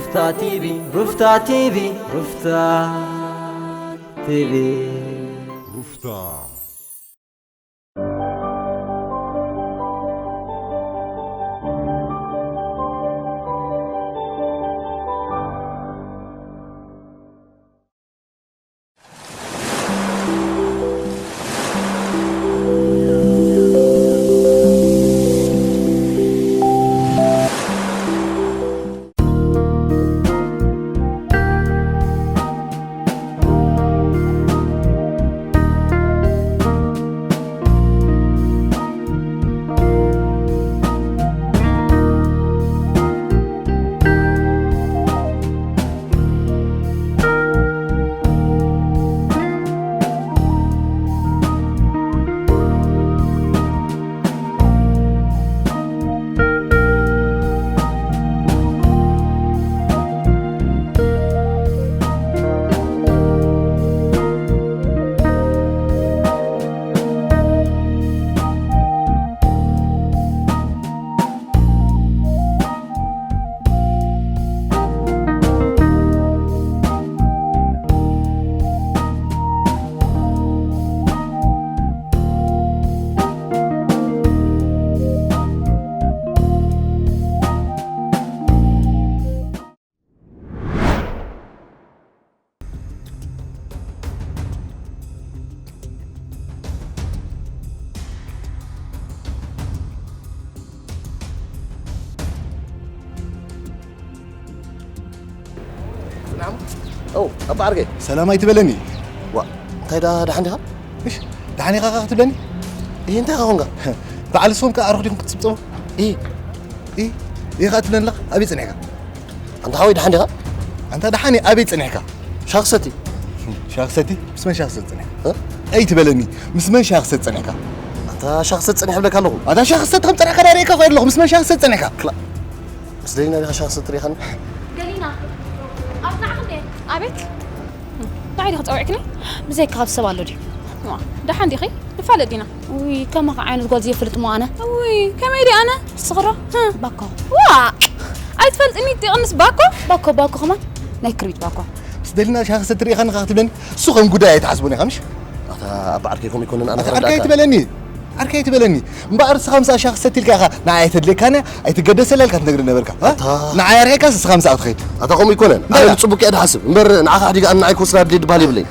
ሩፍታ ቲቪ፣ ሩፍታ ቲቪ፣ ሩፍታ ቲቪ። ሩፍታ። ሰላም። ኦ፣ ኣባ ዓርከይ። ሰላም ኣይትበለኒ። ዋ፣ እንታይ ዳ-፣ ደሓን ዲኻ? እሽ፣ ደሓን ኢኻ ኸዓ ክትብለኒ? እህ፣ እንታይ ኻ ኾንካ? በዓል ስም ከኣ ኣርኹ ዲኹም ክትጽብጽቡ? እህ። እህ፣ እህ ኸዓ ትብለኒ ኣለኻ? ኣበይ ጸኒሕካ? ኣንታ ሓወይ፣ ደሓን ዲኻ? ኣንታ ደሓን እየ፣ ኣበይ ጸኒሕካ? ሻሂ ክሰቲ። ሻሂ ክሰቲ? ምስ መን ሻሂ ክሰቲ ጸኒሕካ? እ? ኣይትበለኒ፣ ምስ መን ሻሂ ክሰቲ ጸኒሕካ? ኣንታ ሻሂ ክሰቲ ጸኒሐ እብለካ ኣለኹ። ኣንታ ሻሂ ክሰቲ ከም ጸኒሕካ ዳኣ ርእየካ እኮ ኣለኹ፣ ምስ መን ሻሂ ክሰቲ ጸኒሕካ? ክላ-፣ ምስ ደሊና ዲኻ ሻሂ ክሰቲ ርኢኻኒ? ደሊና፣ ኣጽናዕኽኒ። ኣቤት። ንዓይ ዲኺ ጸዊዕክኒ? ብዘይካ ካብ ሰብ ኣሎ ድዩ? ዋ፣ ደሓን ዲኺ? ንፋለጥ ዲና። ውይ፣ ከማኻ ዓይነት ጓል ዘይፈልጥ እሞ ኣነ። ውይ፣ ከመይ ድየ ኣነ? ንስኺ ዶ? ህም። ባኮ። ዋ! ኣይትፈልጥኒ ትቕንስ ባኮ? ባኮ፣ ባኮ ከማን? ናይ ክርቢት ባኮ። ምስ ደሊና ሻሂ ክሰቲ ርኢኻኒ ኸዓ ክትብለኒ? እሱ ከም ጉዳይ ኣይትሓስቦን ኢኻ፣ ምሽ? ኣታ ኣባ ዓርከይ ከምኡ ኣይኮነን፣ ኣነ ኣታ ዓርከይ ከረዳእካ። ኣይትበለኒ። ዓርከይ ኣይትበለኒ። እምበኣር ንስኻ ምሳኣ ሻሂ ክሰቲ ኢልካ ኢኻ ንዓይ ኣይተድልየካን እያ፣ ኣይትገደሰላ ኢልካ ትነግረኒ ነበርካ። እ? ኣታ ንዓይ ኣርሒቕካስ ንስኻ ምሳኣ ትኸይድ። ኣታ ከምኡ ኣይኮነን። ኣነ እምበር ንጽቡቅ እየ ድሓስብ። እምበር ንዓኻ ኣሕዲገ ኣነ ንዓይ ክወስዳ ድሌት ድበሃል የብለይን።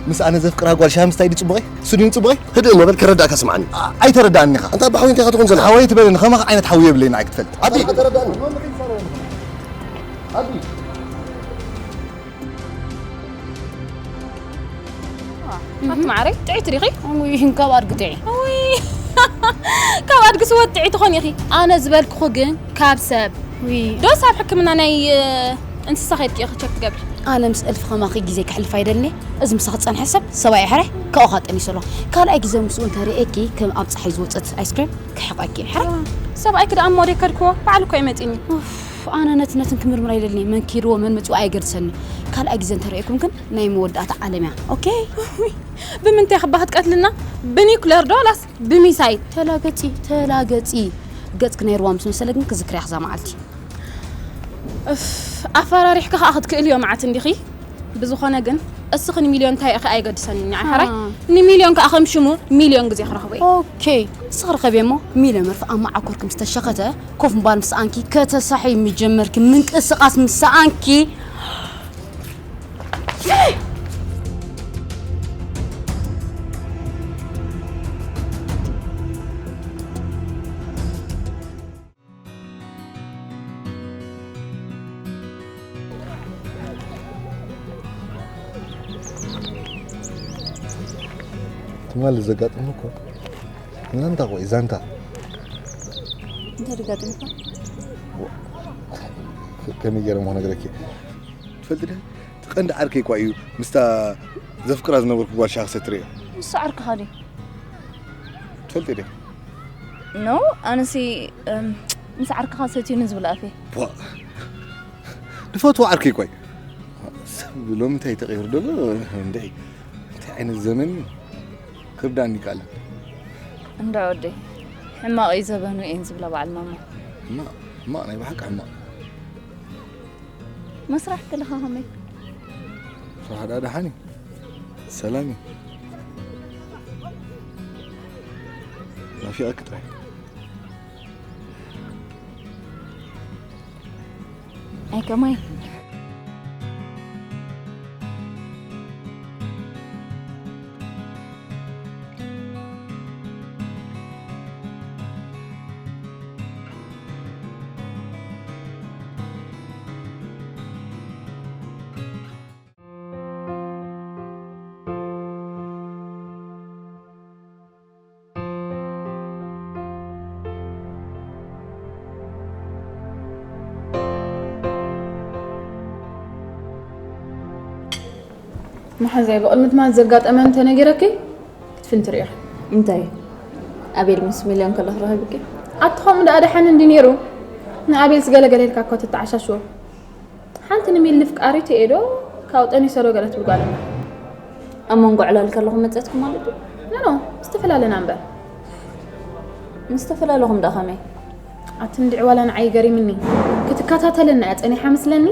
ምስ ኣነ ዘፍቅራ ጓል ሻሂ ምስታይ ድዩ ጽቡቐይ? እሱ ድዩ ጽቡቐይ? ህድእ እሞ በል ክረዳእካ ስምዓኒ። ኣ-፣ ኣይተረዳእኒ ኢኻ። ኣንታ ኣባ ሓወይ እንታይ ኢኻ ትኾን ዘለኻ? ሓወይ ኣይትበለኒ፣ ከማኻ ዓይነት ሓዊ የብለይን ንዓይ ክትፈልጥ። ኣቢ፣ ኣታ ተረዳእኒ። ኣቢ። ኣቲ መዓረይ፣ ጥዕይቲ ዲኺ? ውይ፣ ካብ ኣድጊ ጥዒ። ውይ፣ ካብ ኣድጊ ስወት ጥዒ ትኾን ኢኺ። ኣነ ዝበልኩኹ ግን ካብ ሰብ። ውይ። ዶስ ኣብ ሕክምና ናይ፣ እ፣ እንስሳ ኸይድኪ ኢኺ ቸክ ትገብሪ? ኣነ ምስ እልፊ ኸማኺ ግዜ ከሕልፍ ኣይደልን እየ። እዚ ምሳኺ ዝጸንሐ ሰብ ሰብኣይ ሕራይ ካብኡ ኸኣ ጠኒሱ ኣሎ። ካልኣይ ግዜ ምስኡ እንተ ርእየኪ ከም ኣብ ጸሓይ ዝወጸት ኣይስክሬም ክሕቐኪ እየ ሕራይ። ሰብኣይኪ ደኣ እሞ ደይከድክዎ፣ ባዕሉ እኮ እዩ መጺኒ። ኡፍ፣ ኣነ ነቲ ነትን ክምርምር ኣይደልን እየ። መን ኪድዎ መን መጺኡ ኣየገድሰኒ። ካልኣይ ግዜ እንተ ርእየኩም ግን ናይ መወዳእታ ዓለም እያ። ኦኬ? ብምንታይ ክባ ክትቀትልና? ብኒኩለር ዶ ዋላስ ብሚሳይል? ተላገጺ፣ ተላገጺ። ገጽኪ ናይ ሩባ ምስ መሰለ ግን ክዝክርያ እዛ መዓልቲ። እፍ፣ ኣፈራሪሕኪ ከኣ ክትክእልዮ መዓት እንዲኺ። ብዝኾነ ግን እስኺ ንሚልዮን እንታይ ኢኺ ኣይገድሰንን ንዓይ ሓራይ። አ። ንሚልዮን ከኣ ከም ሽሙ ሚልዮን ግዜ ክረኽቦ እየ። ኦኬ፣ እስኺ ርኸብዮ እሞ ሚልዮን መርፍእ ኣብ መዓኮርኪ ምስ ተሸኸተ ኮፍ ምባል ምስኣንኪ ከተሳሕይ ምጀመርኪ ምንቅስቓስ ምስኣንኪ ትማሊ ዘጋጠመ እኮ ዛንታ እኮ እዩ፣ ዛንታ። እንታይ ዘጋጠመ እኮ? ከ-፣ ከመይ ገይረ እሞ ክነግረኪ? ትፈልጢ ዶ? እቲ ቀንዲ ዓርከይ እኳ እዩ ምስታ ዘፍቅራ ዝነበርኩ ጓል ሻሂ ክሰቲ ርእዮ። ንሱ ዓርክኻ ድዩ? ትፈልጢ ዶ? ኖ፣ ኣነሲ፣ እም፣ ምስ ዓርክኻ ሰትዩ ንዝብል ኣፍ እየ። ፖ፣ ዝፈትዎ ዓርከይ እኳ እዩ። ሰብ ሎሚ እንታይ ተቐይሩ ደሎ? እንድዒ፣ እንታይ ዓይነት ዘመን እዩ? ክርዳእኒ ይከኣል። እንዳ ወደይ፣ ሕማቕ እዩ ዘበኑ እየን ዝብላ በዓል ማማ። ሕማቕ፣ ሕማቕ፣ ናይ ብሓቂ ሕማቕ። መስራሕ ከለኻ ከመይ? ስራሕ ደኣ ደሓን እዩ። ሰላም እዩ። ናፊቐኪ ጥራይ። ኣይ ከማይ። መሓዛይ ብቕድሚ ትማሊ ዘጋጠመ እንተነጊረኪ ክትፍንቲ ርኢኺ። እንታይ ኣቤል ምስ ሚልዮን ከሎ ክረኽብኪ? ኣቲ ከምኡ ደኣ ደሓን እንዲ ነይሩ። ንኣቤል ዝገለገለ ኢልካ እኮ ትተዓሻሽዎ። ሓንቲ ንሚሊ ፍቃሪቱ እየ ዶ ካብ ጠኒሰ ዶ ገለ ትብል ጓል ኣላ። ኣብ መንጎ ዕላል ከለኹም መጸትኩም ማለት እዩ? ኖ ኖ፣ ዝተፈላለና እምበር። ምስ ተፈላለኹም ደኣ ከመይ? ኣቲ እንድዒ ዋላ ንዓይ ገሪምኒ። ክትከታተለና እያ ጸኒሓ መስለኒ።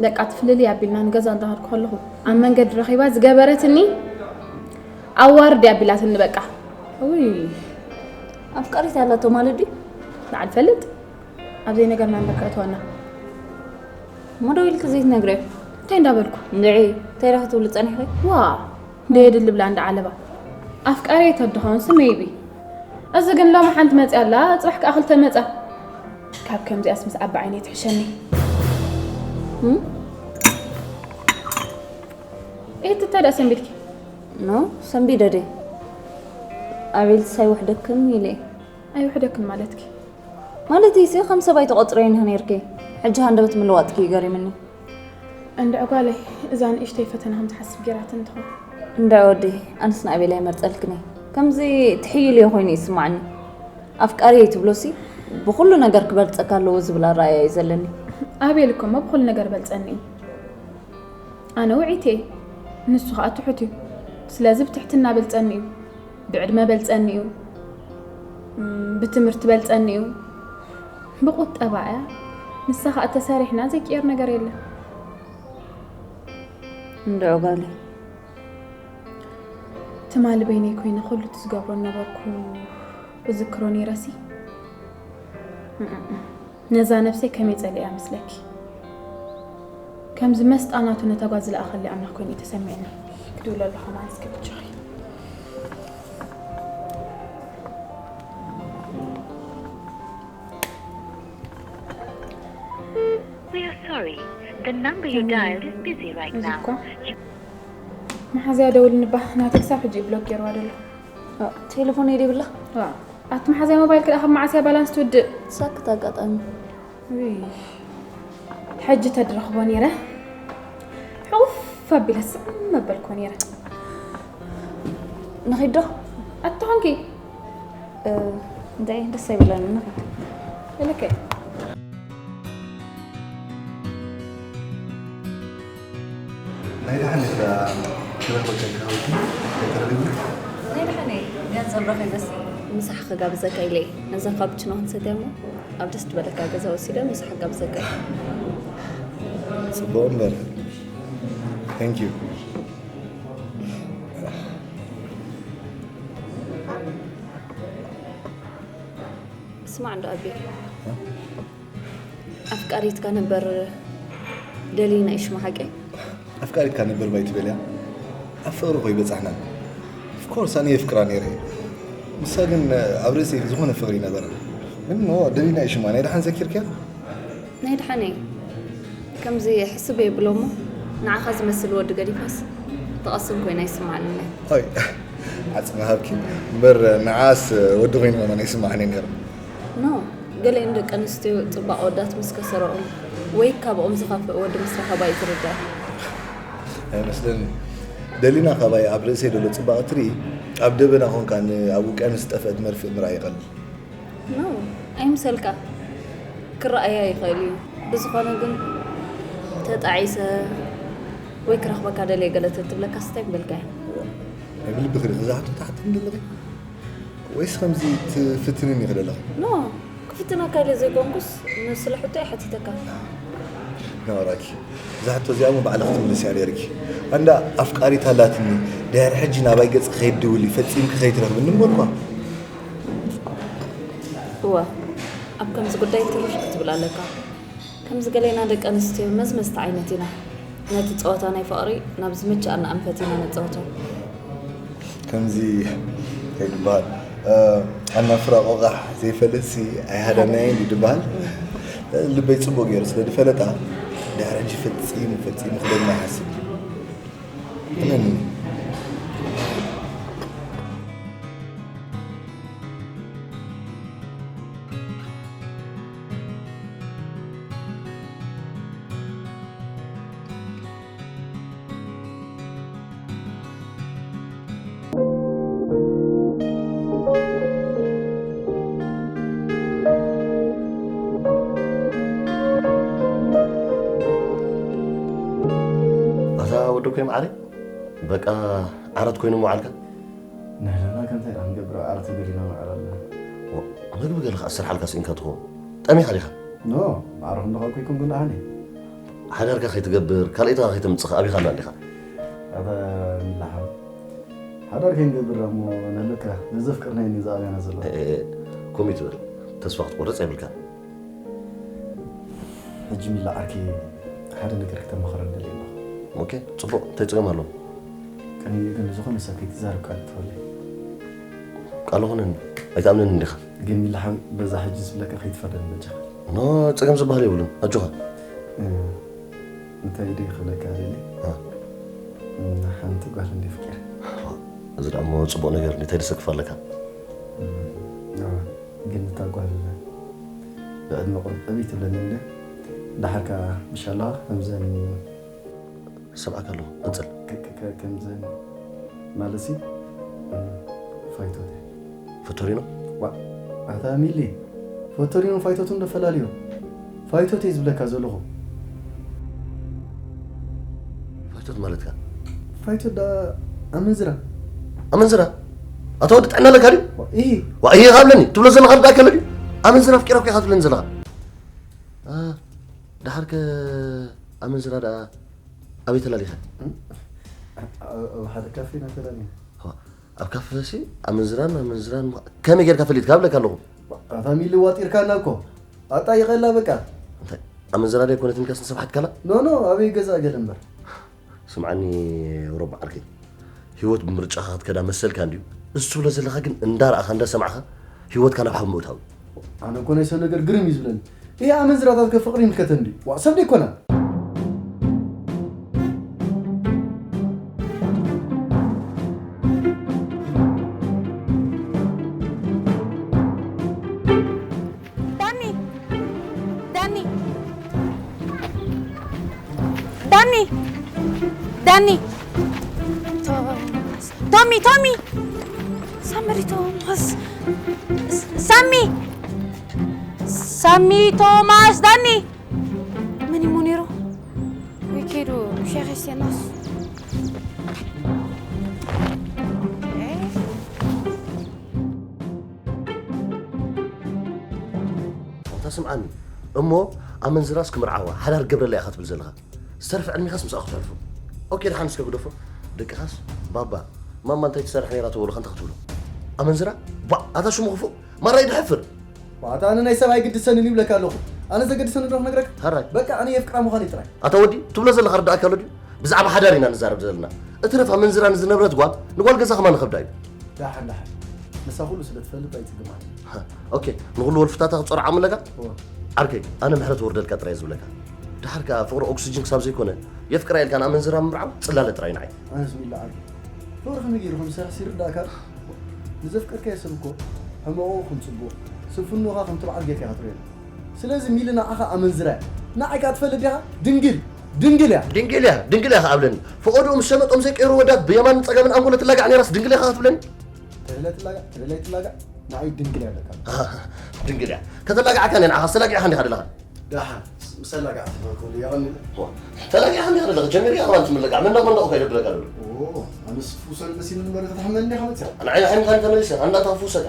ደቃ ትፍልልይ ኣቢልና ንገዛ እንዳኸድኩ ከለኹ ኣብ መንገዲ ረኺባ ዝገበረትኒ ኣዋርድ እያ ኣቢላትኒ በቃ። ውይ ኣፍቃሪት ኣላቶ ማለት ድዩ? ንዓል ፈልጥ ኣብ ዘይነገርና እምበር ከእትወና። እሞ ደው ኢልኪ ዘይትነግርዮ? እንታይ እንዳበልኩ? እንድዒ እንታይ ኢኻ ክትብሊ ጸኒሕኺ? ዋ ደየድሊ ብላ እንዳ ዓለባ ኣፍቃሪ ተድኸውን ስመይቢ። እዚ ግን ሎሚ ሓንቲ መፅያ ኣላ ፅባሕ ከዓ ክልተ መፃ። ካብ ከምዚኣስ ምስ ዓባ ዓይነይ ትሕሸኒ። እም? ኤት እንታይ ደኣ ሰንቢድኪ? ኖ ሰንቢደ ድየ? ኣቤል ሳይውሕደክን ኢለ እየ። ኣይውሕደክን ማለትኪ? ማለተይሲ ከም ሰብ ኣይትቖጽርዮን ኢኺ ነይርኪ። ሕጂ ሃንደበት ምልዋጥኪ እዩ ገሪምኒ። እንድዒ ጓለይ እዛ ንእሽተይ ፈተና ከም ትሓስብ ገይራትኒ ትኸውን። እንድዒ ወደይ ኣነስ ንኣቤል ኣይመርጸልክን እየ። ከምዚ ትሕይልዮ ኮይኑ ይስማዓኒ። ኣፍቃሪየይ ትብሎሲ ብኹሉ ነገር ክበልጸካ ኣለዎ ዝብል ኣረኣእያ እዩ ዘለኒ። ኣቤል እኮ እሞ ብኹሉ ነገር በልጸኒ እዩ። ኣነ ውዒት እየ፣ ንሱ ኸኣ ትሑት እዩ። ስለዚ ብትሕትና በልጸኒ እዩ፣ ብዕድመ በልጸኒ እዩ፣ እም፣ ብትምህርቲ በልጸኒ እዩ። ብቁጠባ እያ፣ ንሳ ኸኣ ተሰሪሕና ዘይቅየር ነገር የለን። እንድዒ ጓለይ። ትማሊ በይነይ ኮይነ ኩሉ እቲ ዝገብሮ ነበርኩ እዝክሮ ነይረሲ። ነዛ ነብሰይ ከመይ ጸሊኣ መስለኪ? ከምዚ መስጣ ናቱ ነታ ጓል ዝለኣኸሊ ኣምላኽ ኮይኑ እዩ ተሰሚዕኒ። ክድውለሉ ከማን እስከ ብቻኺ። We are sorry. The number you dialed is busy right እዚ now. እኮ መሓዝያ ደውልኒ እባ ናተይ ክሳብ ሕጂ እዩ ብሎክ ገይርዋ ዘሎ። ቴሌፎን እየ ደብላ። ዋ፣ ኣቲ መሓዝያ ሞባይል ክልኣ ካብ መዓስ እያ ባላንስ ትውድእ? ሳክት ኣጋጣሚ። ውይ፣ ሕጂ ተድረኽቦ ነይረ ሕቑፍ ኣቢለ ስም መበልኮ ነይረ። ንኺዶ ኣትኾንኪ እንታይ ደስ ኣይብለኒ ንኺድ። እልከ ናይ ደሓን ኢኻ ክረኽበካ ከይተረኺቡ? ናይ ደሓነይ ገንዘብ ረኺበሲ ምሳሕ ክጋብዘካ ኢለ እየ። ነዛ ካፕችኖ ክንሰትያ እሞ ኣብ ደስ ዝበለካ ገዛ ወሲደ ምሳሕ ክጋብዘካ እየ። ጽቡቕ እምበር። Thank you። ስማዕ እንዶ ኣቤ፣ ኣፍቃሪትካ ነበር ደሊና ይሽማ ሓቂ? ኣፍቃሪትካ ነበር ባይ ትበልያ? ኣብ ፍቕሪ እኮ ይበጻሕና። Of course ኣነ የፍቅራ ነይረ እየ። ንሳ ግን ኣብ ርእሰይ ዝኾነ ፍቕሪ ነበረ። ግን እሞ ደሊና ይሽማ ናይ ደሓን ዘኪርክያ? ናይ ደሓነይ ከምዚ ሕስብ የብሎ እሞ ንዓኻ ዝመስል ወዲ ገዲፋስ ትቐስን ኮይና ይስማዓኒ። ኦይ ዓጽሚ ሃብኪ እምበር ንዓስ ወዲ ኮይኑ ከማን ይስማዓኒ ነይሩ። ኖ ገሊአን ደቂ ኣንስትዮ ጽባቕ ወዳት ምስ ከሰረኦም ወይ ካብኦም ዝኸፍእ ወዲ ምስ ረኸባ እዩ ዝርዳእ። ኣይመስለኒ። ደሊና ካባይ ኣብ ርእሰይ ዘሎ ጽባቐ ትርኢ ኣብ ደበና ኮንካ ን ኣብ ውቅያኖስ ዝጠፍአት መርፍእ ምርኣይ ይቐልል። ኖ ኣይምሰልካ ክረኣያ ይኽእል እዩ። ብዝኾነ ግን ተጣዒሰ ወይ ክረኽበካ ደልየ ገለ ተትብለካ ስታይ ምበልካያ። ናይ ብልቢ ክርኢ ክዛሓቶ ተሓትኒ ዘለኺ ወይስ ከምዚ ትፍትንኒ ክደለኺ? ኖ ክፍትነካ ኢለ ዘይኮንኩስ ንስለ ሕቶ እየ ሓቲተካ። ናውራኪ እዛ ሕቶ እዚኣ እሞ ባዕልኺ ክትምልስያ ነይርኪ። ኣንዳ ኣፍቃሪት ኣላትኒ፣ ድሕሪ ሕጂ ናባይ ገጽ ከይትድውሊ፣ ፈጺምኪ ከይትረኽብኒ እምበልኳ። እወ፣ ኣብ ከምዚ ጉዳይ ትርር ክትብል ኣለካ። ከምዚ ገሌና ደቂ ኣንስትዮ መዝመዝቲ ዓይነት ኢና። ነቲ ጸወታ ናይ ፍቕሪ ናብ ዝምችኣና ኣንፈት ኢና ነጻውቶ። ከምዚ እንታይ ድበሃል፣ ኣናፍራ ቆቓሕ ዘይፈለጥሲ ኣይሃደናየን ድዩ ድበሃል። ልበይ ጽቡቕ ገይሩ ስለ ዝፈለጣ፣ ድሕሪ ሕጂ ፈጺሙ ፈጺሙ ክደግማ ይሓስብ። እመንኒ። ኣታ ወደኮይ መዓረይ፣ በቃ ዓራት ኮይኑ ምውዓልካ? ንሕና ከምታይ ኢና ንገብር፣ ዓራት ገዲና ንውዕል ኣለና። ዋ፣ ምግቢ ገለ ከኣ ዝሰርሓልካ ስኢንካ ትኸውን። ጠሚኻ ዲኻ? ኖ፣ ማዕረ ክንድኻ እኮ ኣይኮንኩን ደሓን እየ። ሓዳርካ ከይትገብር፣ ካልኣይትኻ ከይተምጽእ ከኣ ኣቢኻና እንዲኻ። ኣታ ሚላ ሓወይ፣ ሓዳር ከይንገብር እሞ ነለካ፣ ነዘፍቀርናዮ እንድዩ ዝኣበየና ዘሎ። እ፣ እ፣ እ፣ ከምኡ ኣይትበል። ተስፋ ክትቆርጽ የብልካን። ሕጂ ሚላ ዓርከይ፣ ሓደ ነገር ክተማኽረኒ ደልየ ኣለኹ። ኦኬ፣ ጽቡቕ። እንታይ ጸገም ኣለዎ? ቅድሚኡ ግን ንዝኾነ ሰብ ከይትዛረብ ቃል ክትህበለይ። ቃል ኹነኒ። ኣይትኣምነንን ዲኻ? ግን ሚላ ሓወይ፣ በዛ ሕጂ ዝብለካ ከይትፈርደኒ በጃኻ። ኖ፣ ጸገም ዝበሃል የብሉን። ኣጆኻ። እ፣ እንታይ ድየ ክብለካ ደልየ? እ። ሓንቲ ጓል እንድየ ኣፍቂረ። እዚ ደኣ እሞ ጽቡቕ ነገር እንድዩ። እንታይ ደሰክፍ ኣለካ? እ፣ እወ፣ ግን እታ ጓል ብዕድመ ቁሩብ ዕብይ ትብለኒ እንድያ። ደሓር ከኣ ምሽ ኣለኻ ከምዘን ሰምዓካ ኣለኹ፣ ቀጽል። ከ-፣ ከ-፣ ከ-፣ ከምዘን ማለትሲ፣ እ፣ ፋይቶት እየ። ፈቶሪኖ? ዋእ፣ ኣታ ሚሊ፣ ፈቶሪኖን ፋይቶትን ዶ ፈላልዮ? ፋይቶት እየ ዝብለካ ዘለኹ። ፋይቶት ማለትካ? ፋይቶት ደኣ ኣመንዝራ። ኣመንዝራ? ኣታ ወዲ ጥዕና ኣለካ ድዩ? ዋእ፣ ኢሂ። ዋእ፣ ኢሂ ካብለኒ፣ ትብሎ ዘለኻ ርዳእካ ኣሎ ድዩ? ኣመንዝራ ኣፍቂረኩ ኢኻ ትብለኒ ዘለኻ? ኣ፣ ደሓርከ ኣመንዝራ ደኣ ኣበይ ተላሊኻ? ኣብ ሓደ ካፌ ኢና ተላሊና። ኣብ ካፈሲ ኣመንዝራን ኣመንዝራን ከመይ ጌርካ ፈሊጥካ እብለካ ኣለኹ። ኣታ ሚሊ ዋጢርካና እኮ ኣጣይቐላ በቃ። እንታይ ኣመንዝራ ዶ ኣይኮነትን ከስ ንሰብሓትካላ? ኖ ኖ ኣበይ ገዛ ገለ እምበር። ስምዓኒ ሮባ ዓርከይ፣ ህይወት ብምርጫኻ ክትከዳ መሰልካ እንድዩ። እዚ ትብሎ ዘለኻ ግን እንዳረኣኻ እንዳሰማዕኻ ህይወትካ ናብ ሓዊ ምእታው እዩ። ኣነ እኮ ናይ ሰብ ነገር ግርም እዩ ዝብለኒ። ይሄ ኣመንዝራታት ከ ፍቕሪ ይምልከተን ድዩ? ዋእ ሰብ ዶ ኣይኮናን። ዳኒ ዳኒ ዳኒ ዳኒ ቶሚ ቶሚ ሳምሪ ቶማስ ሳሚ ሳሚ ቶማስ ዳኒ መን እሞ ነይሩ ወይ ከይዱ ሸክ ሴናስ እንታ ስምዓኒ እሞ ኣመንዝራስ ክምርዓዋ ሓዳር ገብረላ ኢኻ ትብል ዘለኻ ዝተርፈ ዕድሜኻስ ምስኣ ክተሕልፎ ኦኬ ደሓን እስከ ግደፎ ደቅኻስ ባባ ማማ እንታይ ትሰርሕ ነይራ ተበሉኻ እንታይ ክትብሎ ኣመንዝራ ባ ኣታ ሽሙ ክፉእ ማራ ይድሕፍር ዋታ ኣነ ናይ ሰብ ኣይግድሰንን ይብለካ ኣለኹ ኣነ ዘገድሰኒ ዶ ክነግረካ ታራይ በቃ ኣነ የፍቅራ ምዃነይ ጥራይ ኣታ ወዲ ትብሎ ዘለኻ ርዳእካ ኣሎ ድዩ ብዛዕባ ሓዳር ኢና ንዛረብ ዘለና እትረፍ ኣመንዝራ ንዝነብረት ጓል ንጓል ገዛ ከማን ንኸብዳ እዩ ዳሓን ዳሓን ንሳ ኩሉ ስለ ትፈልጥ ኣይጽግማን ኦኬ ንኹሉ ወልፍታታ ክጸርዓም ኣለካ ዓርከይ ኣነ ምሕረት ወርደልካ ጥራይ ዝብለካ ድሓር ከኣ ፍቕሪ ኦክስጅን ክሳብ ዘይኮነ የፍቅራ ኢልካ ንኣመንዝራ ምምርዓው ጽላለ ጥራይ ንዓይ ኣነስ ሚላ ዓርከይ ፍቕሪ ከመይ ገይሩ ከም ዝሰርሕስ ይርዳእካ ዶ? ንዘፍቀርካዮ ሰብ እኮ ሕመቑ ከም ጽቡቕ፣ ስንፍንኡ ከኣ ከምቲ በዓል ጌርካ ኢኻ ትርእዮ። ስለዚ ሚሊ ንዓኻ ኣመንዝራ እያ። ንዓይ ከኣ ትፈልጥ ዲኻ? ድንግል! ድንግል እያ! ድንግል እያ! ድንግል እያ ከኣ ብለኒ። ፈቖድኡ ምስ ሸመጦም ዘይቀይሩ ወዳት ብየማንን ጸጋምን ኣንጎሎ ትላጋዕ ነይራስ ድንግል እያ ከኣ ክትብለኒ? ትህለ ትላጋዕ፣ ትህለ ኣይትላጋዕ ንዓይ ድንግል እያ ብለካ ኣለኹ። ድንግል እያ። ከተላግዓካ እየ ንዓኻስ ተላጊዕኻ እንዲኻ ዘለኻ። ደሓን ምስ ኣላጋዕቲ ተፈርኮ የቐንየለይ። ተላጊዕኻ እንዲኻ ዘለኻ ጀሚርካ ከማን ትምልቃዕ መንደቕ መንደቕ እኮ ይደብረካ ዘሎ። ኣነስ ፍውሰኒ መሲሉኒ እምበር ከተሕምመኒ ዲኻ መጺኻ። ንዓይ ኣሕሚኻኒ ተመሊሰ ኣንዳታ ክፍውሰካ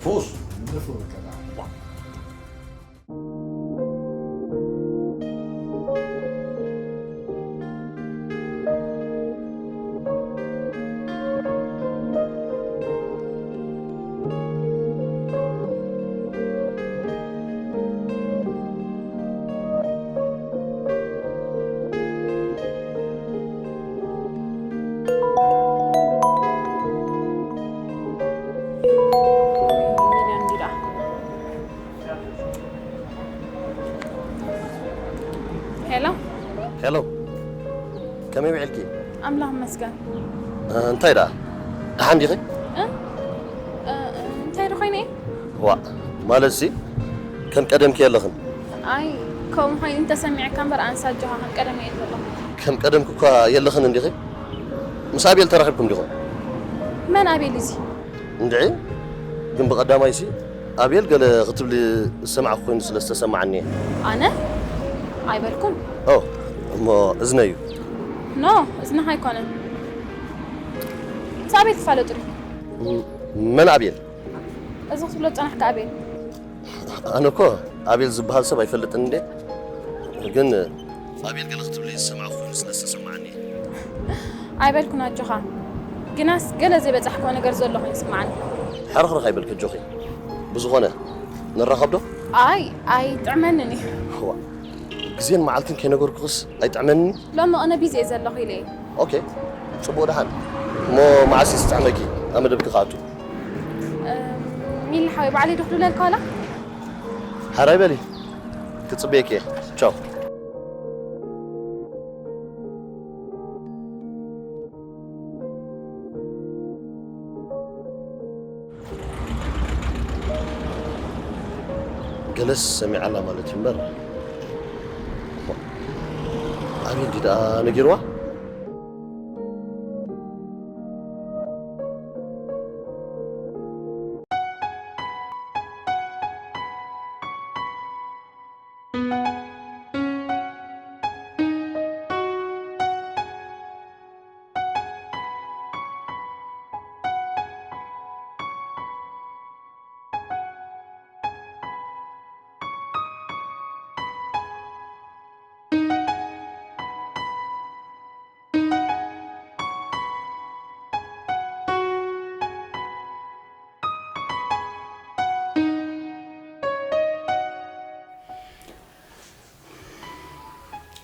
ፍውስ። ግደፎ በቃ ደሓን። ሄሎ። ሄሎ፣ ከመይ ውዒልኪ? ኣምላኽ ይመስገን። እ፣ እንታይ ደኣ? ደሓን ዲኺ? እ? እ፣ እንታይ ዶ ኮይነ? ዋእ፣ ማለት ሲ ከም ቀደምኪ የለኽን። ኣይ፣ ከምኡ ኮይኑ እንተሰሚዕካ እምበር ኣንሳ ኣጆኻ ከም ቀደም እየ ዘለኹ። ከም ቀደምኪ እኳ የለኽን እንዲኺ? ምስ ኣቤል ተራኺብኩም ዲኹም? መን ኣቤል እዚ? እንድዒ፣ ግን ብቐዳማይ ሲ ኣቤል ገለ ክትብሊ ዝሰማዕኩ ኮይኑ ስለ ዝተሰማዓኒ እየ። ኣነ? ኣይበልኩን። ኦ፣ እሞ እዝነዩ? ኖ፣ እዝንኻ ኣይኮነን። ምስ ኣቤል ትፋለጡ ዲኹም? ም-፣ መን ኣቤል? እዚ ክትብሎ ዝጸናሕካ ኣቤል። ኣነ እኮ ኣቤል ዝበሃል ሰብ ኣይፈልጥን እንዴ። ግን ኣቤል ገለ ክትብሊ ዝሰማዕኩ ኮይኑ ስለ ዝተሰማዓኒ እየ። ኣይበልኩን ኣጆኻ። ግናስ ገለ ዘይበጻሕክዎ ነገር ዘሎ ኮይኑ ይስምዓኒ። ሕርኽርኽ ኣይበልኪ ኣጆኺ። ብዝኾነ ንራኸብ ዶ? ኣይ፣ ኣይጥዕመንን እዩ። እዋ፣ ግዜን መዓልትን ከይነገርኩኽስ ኣይጥዕመንን። ሎሚ ቅነ ቢዚ እየ ዘለኹ ኢለ እየ። ኦኬ፣ ጽቡቕ ደሓን። እሞ መዓስ እዩ ዝጥዕመኪ? ኣብ መደብኪ ክኣቱ። እም፣ ሚሊ ሓወይ፣ ባዕለይ ዶ ክድውለልካ ዋላ? ሓራይ በሊ፣ ክጽበየኪ እየ። ቻው። ገለስ ሰሚዓላ ማለት እዩ እምበር፣ ኣቤል ድዩ ደኣ ነጊርዋ?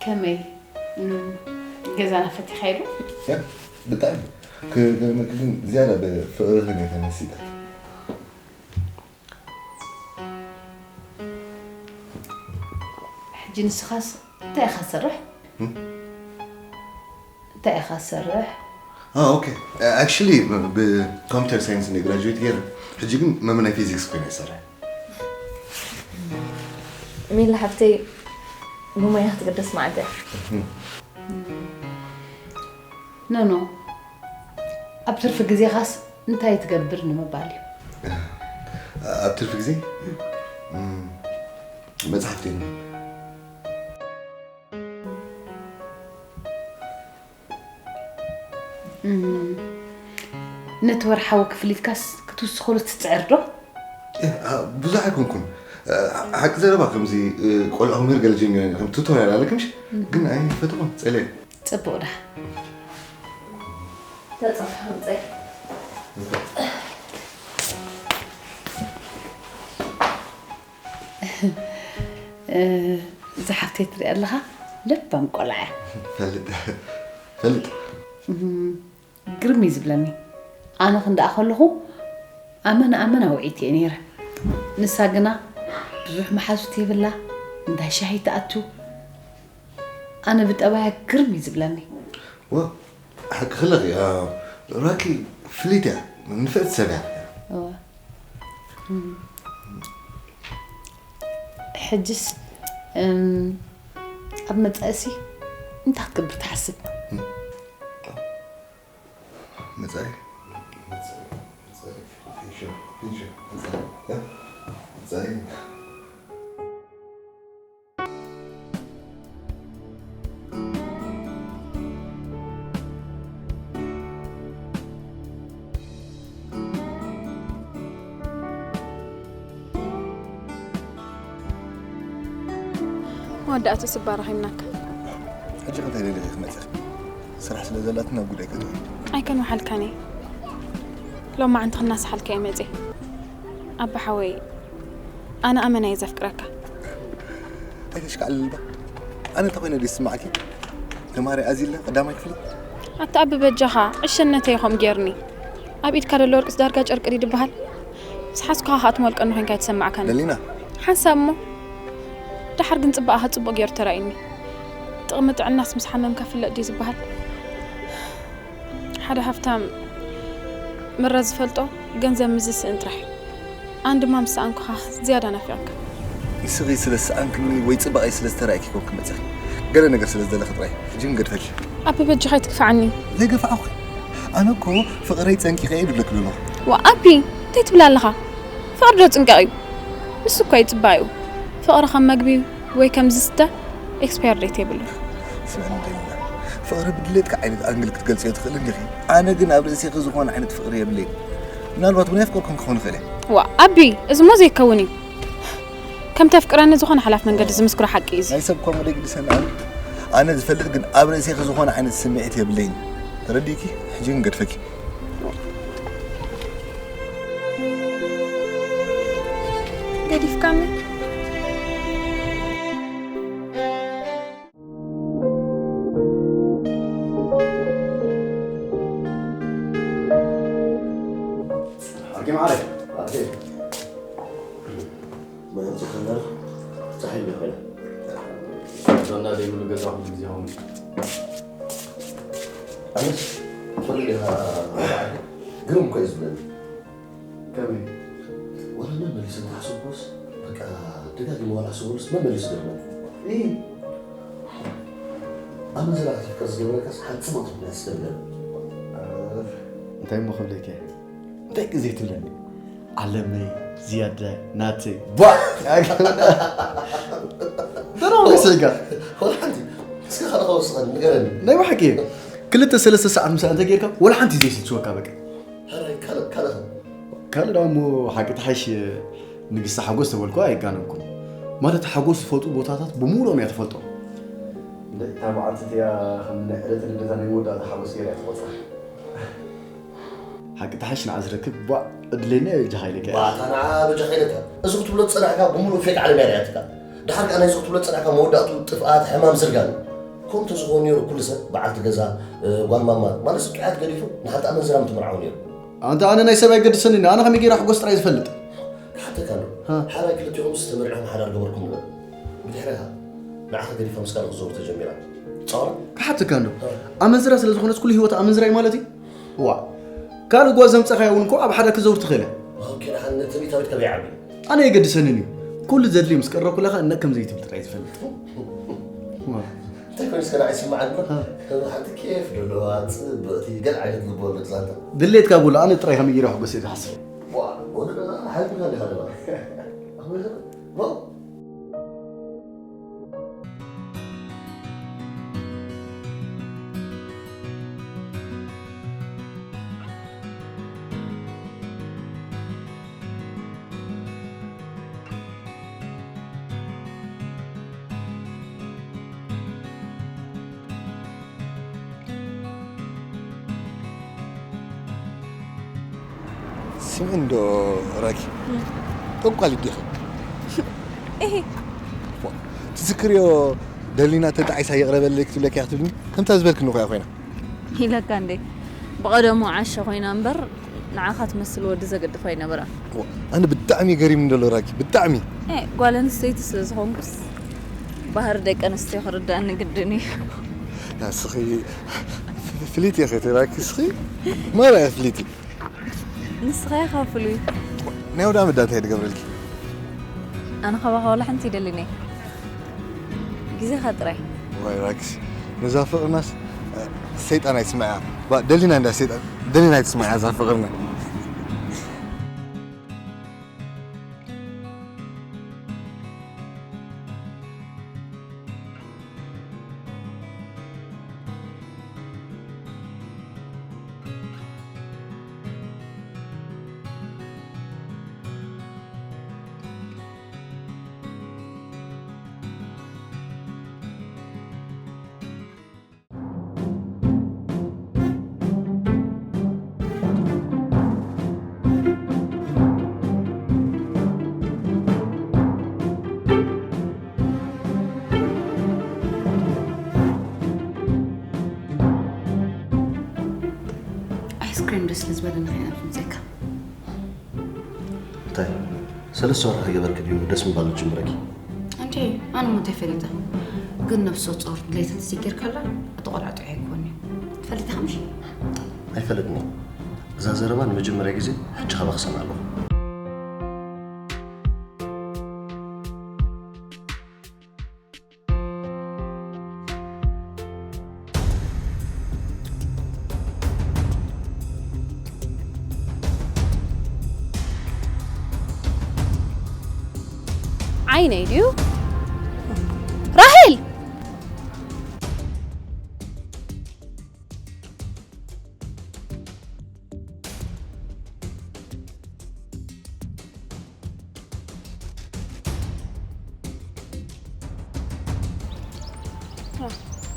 ከመይ? እም፣ ገዛና ፈቲኻዮ ዶ? ያ፣ ብጣዕሚ። ክገርመኪ ግን ዝያዳ ብፍቕርኽን እየ ተመሲጠ። ሕጂ ንስኻስ እንታይ ኢኻ ትሰርሕ? እም? እንታይ ኢኻ ትሰርሕ? ኦኬ። ኣክቹሊ ብኮምፒተር ሳይንስ እንደ ግራጁዌት ገይረ፣ ሕጂ ግን መምህር ናይ ፊዚክስ ኮይነ ይሰርሕ። ሚላ ሓፍተይ ብሞያ ክትግደስ መዓልቲ እያ። ኖ ኖ፣ ኣብ ትርፊ ግዜኻስ እንታይ ትገብር ንምባል እዩ። ኣብ ትርፊ ግዜ እም፣ መጽሓፍቲ የንብብ። እም፣ ነቲ ወርሓዊ ክፍሊትካስ ክትውስኸሉ ትጽዕር ዶ? ብዙሕ ኣይኮንኩን። ሓቂ ዘረባ ከምዚ ቆልዑ ክምህር ገለ ጀሚረ፣ ከም ቱቶርያል ኣለክምሽ ግን ኣይፈትኹን፣ ጸልየ። ጽቡቕ ዳ። ተጸብሐ ምጸይ። እዛ ሓፍተይ ትሪኣ ኣለኻ፣ ለባም ቆልዓ እያ። ፈልጥ፣ ፈልጥ። ግርም እዩ ዝብለኒ። ኣነ ክንደኣ ከለኹ ኣመና ኣመና ውዕይቲ እየ ነይረ። ንሳ ግና ብዙሕ መሓዙት የብላ፣ እንዳ ሻሂ ትኣቱ። ኣነ ብጠባያ ግርም እዩ ዝብለኒ። ዋ፣ ሓቂ ክለኺ፣ ራኪ ፍልይቲ እያ፣ ንፍዕቲ ሰብ እያ። እዋ። ሕጅስ ኣብ መጻእሲ እንታይ ክትገብር ትሓስብ? መጻኢ፣ መጻኢ፣ መጻኢ፣ ፊውቸር፣ ፊውቸር፣ መጻኢ፣ እ? መጻኢ። መወዳእቱ ስባ ረኺብናካ። ሕጂ ክንታይ ደሊኺ ክትመጺ? ስራሕ ስለ ዘላትና ጉዳይ ከተውሪ። ኣይከንውሓልካን እየ። ሎማዓንቲ ክናሰሓልካ እየ መጺእ። ኣባ ሓወይ፣ ኣነ ኣመና እየ ዘፍቅረካ። ኣይተሽካዕልልባ። ኣነ እንታይ ኮይነ ድዩ ዝስማዓኪ? ተማሃሪ ኣዚለ ቀዳማይ ክፍሊ። ኣታ ኣቢ በጃኻ፣ ዕሸነተይ ከምኡ ጌርኒ። ኣብ ኢድካ ዘሎ ወርቅስ ዳርጋ ጨርቂ ድዩ ድበሃል? ምስ ሓዝኩኻ ከኣ ትመልቀኒ ኮይንካ ኣይተሰማዕካኒ። ደሊና። ሓንሳብ እሞ። ደሓር ግን ጽባቐኻ ጽቡቕ ጌሩ ተራእዩኒ። ጥቕሚ ጥዕናስ ምስ ሓመምካ ፍለጥ ድዩ ዝበሃል? ሓደ ሃፍታም ምረ ዝፈልጦ ገንዘብ ምስ ዝስእን ጥራሕ እዩ። ኣን ድማ ምስ ሰኣንኩኻ ዝያዳ ናፊቕካ። ንስኺ ስለ ዝሰኣንክኒ ወይ ጽባቐይ ስለ ዝተራእኪ ኮንክ መጺኺ። ገለ ነገር ስለ ዝደለኺ ጥራይ። ሕጂ ግን ገድፈልኪ። ኣቢ በጃኻ ኣይትግፍዓኒ። ዘይገፋዕኹ። ኣነ እኮ ፍቕረይ ጸንቂቐ እየ ዝብለኪ ዘለኹ። ዋ ኣቢ፣ እንታይ ትብል ኣለኻ? ፍቕሪ ዶ ጽንቀቕ እዩ? ንሱ እኮ ይጽባእ እዩ። ፍቕሪ ከም መግቢ ወይ ከም ዝስተ ኤክስፓየር ዴት የብሉን። ስምዕኒ ደሊና፣ ፍቕሪ ብድሌትካ ዓይነት ኣንግል ክትገልጽዮ ትኽእሊ እንዲኺ። ኣነ ግን ኣብ ርእሲኺ ዝኾነ ዓይነት ፍቕሪ የብለይን። ምናልባት እውን የፍቅርኩም ክኸውን ይኽእል እየ። ዋ ኣቢ፣ እዚሞ ዘይከውን እዩ። ከም ተፍቅረኒ ዝኾነ ሓላፍ መንገዲ ዝምስክሮ ሓቂ እዩ እዚ። ናይ ሰብ እኳ መደይ ግድሰኒ ኣነ። ኣነ ዝፈልጥ ግን ኣብ ርእሲኺ ዝኾነ ዓይነት ስምዒት የብለይን። ተረዲእኪ? ሕጂ ግን ገድፈኪ። ገዲፍካኒ? ሓኪም ዓረይ። መን ዝኸበር? ጸሓይ ዶ ኮይና? ዞና ደይብሉ ገዛ ኩሉ ግዜ ኸውን። ኣነስ ትፈልጥ ኢኻ፣ ግርም እኮ እዩ ዝብለኒ። ከመይ? ወላ መመሊሰ እንተሓሰብኩስ፣ በቃ፣ ደጋጊመ ዋላ ሓሰበሉስ መመሊሱ ይገርመኒ። እይ። ኣመንዝራ ክትፍቀር ዝገበረካስ ሓንቲ ጽብቕቲ ምኽንያት እስከ ንገረኒ። እንታይ እሞ ክብለካ እየ? እንታይ ግዜ ትብለኒ? ዓለመይ፣ ዝያዳይ፣ ናተይ፣ ቧዕ! ደረው ገሰጋ። ወላ ሓንቲ። እስከ ካልእ ከወስኸኒ፣ ንገረኒ። ናይ ብሓቂ። ክልተ ሰለስተ ሰዓት ምሳኣ እንተጌርካ፣ ወላ ሓንቲ ዘይስልችወካ በቃ። ሕራይ፣ ካልእ፣ ካልእ ኸ? ካልእ ደኣ እሞ ሓቂ ትሓይሽ ንግስቲ ሓጎስ ተበልኩ ኣይጋነንኩን። ማለት ሓጎስ ዝፈጥሩ ቦታታት ብምሉኦም እያ ትፈልጦም። እታ በዓልቲ እቲኣ ከም ናይ ዕለተ ልደታ ናይ መወዳእታ ሓጎስ ገይራ እያ ትቖጽራ። ሓቂ ትሓይሽ ንዓ ዝረክብ ቧዕ ዕድለኛ እየ በጃኻ ኢለካ እየ። ባታ ንዓ በጃኻ ኢለካ። እዚ ክትብሎ ዝጸናሕካ ብምሉእ ፌክ ዓለም እያ ሪኣትካ። ደሓር ከኣ ናይዚ ክትብሎ ዝጸናሕካ መወዳእቱ ጥፍኣት፣ ሕማም፣ ዝርጋን። ከምኡ እንተዝኸውን ነይሩ ኩሉ ሰብ በዓልቲ ገዛ፣ እ፣ ጓል ማማ፣ ማለት ስቅያት ገዲፉ ንሓንቲ ኣመንዝራ ምተመርዓወ ነይሩ። ኣንታ ኣነ ናይ ሰብ ኣይገድሰንን፣ ኣነ ከመይ ገይረ ሓጎስ ጥራይ ዝፈልጥ። ክሓተካ ኣሎ። ሃ። ሓራይ ክልቲኹምስ ተመርዒኹም ሓዳር ገበርኩም ንበል። ብድሕሪኻ ንዓኻ ገዲፋ ምስ ካልእ ክትዘውር ተጀሚራ። ጻወራ? ክሓተካ ኣሎ። ሃ። ኣመንዝራ ስለ ዝኾነስ ኩሉ ህይወት ኣመንዝራ እዩ ማለት እዩ? ዋ። ካልእ ጓል ዘምጻኻያ እውን እኮ ኣብ ሓዳር ክትዘውር ትኽእል እያ። ኦኬ፣ ደሓን ትርኢታዊት ከመይ ዓቢ? ኣነ የገድሰንን እዩ። ኩሉ ዘድልዮ ምስ ቀረብኩላኻ እነ ከም ዘይትብል ጥራይ ዝፈልጥ። ዋ። እንታይ ኮይኑ እስከ ንዓይ ስምዓኒ እምበር፣ ሃ። ከም ሓንቲ ኬፍ ዘለዋ፣ ጽብቕቲ፣ ገለ ዓይነት ልቦወለድ ዛንታ። ድሌትካ ብሎ፣ ኣነ ጥራይ ከመይ ገይረ ኣሕጉስ እየ ዝሓስብ። ዋ፣ ወዲ ደኣ ሓቢርካ ዲኻ ደኣ? ኣመዘ-፣ ዋ። ስምዒ እንዶ ራኪ፣ እም። ጠንቋል ዲኺ? እሂ። ትዝክርዮ ደሊና ተጣዒሳ ይቕረበለይ ክትብለኪ እያ ክትብልኒ? ከምታ ዝበልክኒ እኮ እያ ኮይና። ኢለካ እንዴ? ብቐደሙ ዓሻ ኮይና እምበር ንዓኻ ትመስል ወዲ ዘገድፋ ኣይነበራን። ዋ፣ ኣነ ብጣዕሚ ገሪምኒ ዘሎ ራኪ፣ ብጣዕሚ። ኤ፣ ጓል ኣንስተይቲ ስለ ዝኾንኩስ ባህሪ ደቂ ኣንስትዮ ክርዳእኒ ግድን እዩ። ንስኺ ፍልይቲ ኢኺ ራኪ፣ ንስኺ ማራ ፍልይቲ። ንስኻ ኢኻ ፍሉይ። ናይ ወዳ መዳ እንታይ ድገብረልኪ? ኣነ ካባኻ ዋላ ሓንቲ ይደልን እየ። ግዜኻ ጥራይ። ዋይ ራክስ፣ ነዛ ፍቕርናስ፣ እ፣ ሰይጣን ኣይትስምዓያ። ባ፣ ደሊና እንዳ ሰይጣን፣ ደሊና ኣይትስምዓያ እዛ ፍቕርና። ኣይስክሬም ደስ ስለ ዝበለኒ ከይና ክንፅእካ። እንታይ? ሰለስተ ወርሒ ከይገበርኪ ድዩ ደስ ምባል ዝጅምረኪ? እንዴ፣ ኣነ ሞ እንታይ ፈሊጠ? ግን ነፍሰ ጾር ድሌታ ተዘይጌርካላ እቲ ቆልዓ ጥዑይ ኣይኮን እዩ። ትፈልጥ ኢኻ ምሽ? ኣይፈለጥኒ። እዛ ዘረባ ንመጀመርያ ግዜ ሕጂ ካባኺ ሰምዓ ኣለኹ። ዓይነይ ድዩ? ራሄል!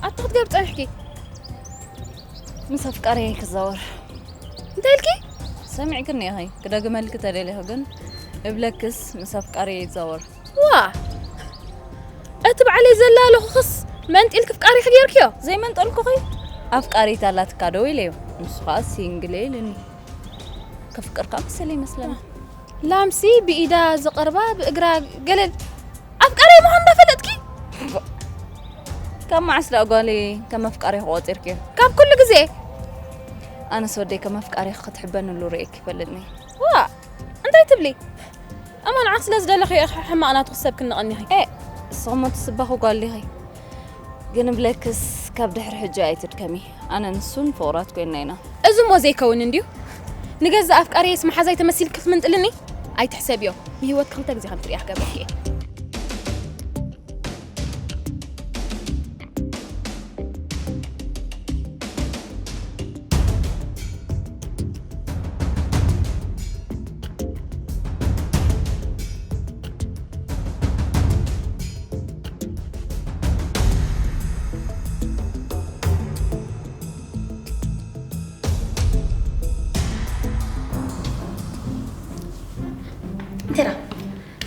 ኣታ ክትገብ ጸኒሕኪ? ምስ ኣፍቃሪየይ ክዛወር። እንታይ ኢልኪ? ሰሚዕክኒ ኢኺ። ክደግመልኪ ተደሊኺ ግን እብለክስ ምስ ኣፍቃሪየይ ይዛወር። ዋ! እቲ ባዕለይ ዘላለኹኽስ መንጢልኪ ኣፍቃሪኺ ጌርክዮ? ዘይመንጠልኩኺ? ኣፍቃሪት ኣላትካ ዶ ኢለዮ። ንሱ ኸኣ ሲንግል እየ ኢሉኒ። ከፍቅር ከኣ መሰለ ይመስለኒ። ላምሲ ብኢዳ ዝቐርባ ብእግራ ገለል ኣፍቃሪ ምዃን እንዳፈለጥኪ? ካብ መዓስ ደኣ ጓለይ ከም ኣፍቃሪኺ ቆጺርክዮ? ካብ ኩሉ ግዜ። ኣነስ ወደይ ከም ኣፍቃሪኺ ክትሕበንሉ ርእየኪ ይፈልጥኒ። ዋ! እንታይ ትብሊ? እሞ ንዓኽ ስለ ዝደለኽዮ ኢኺ ሕማቕ ናቱ ክሰብ ክንቐኒኺ። ኤ፣ ንስኺ እሞ ትስበኺ ጓል ዲኺ? ግን ብለክስ ካብ ድሕሪ ሕጂ ኣይትድከሚ። ኣነ ንሱን ፍቑራት ኮይንና ኢና። እዚ እሞ ዘይከውን እንድዩ። ንገዛእ ኣፍቃሪየስ መሓዛይ ተመሲልኪ ክትምንጥልኒ? ኣይትሕሰብዮ። ንህይወት ክልተ ግዜ ከም ትርእያ ክገብረኪ እየ። እንቴራ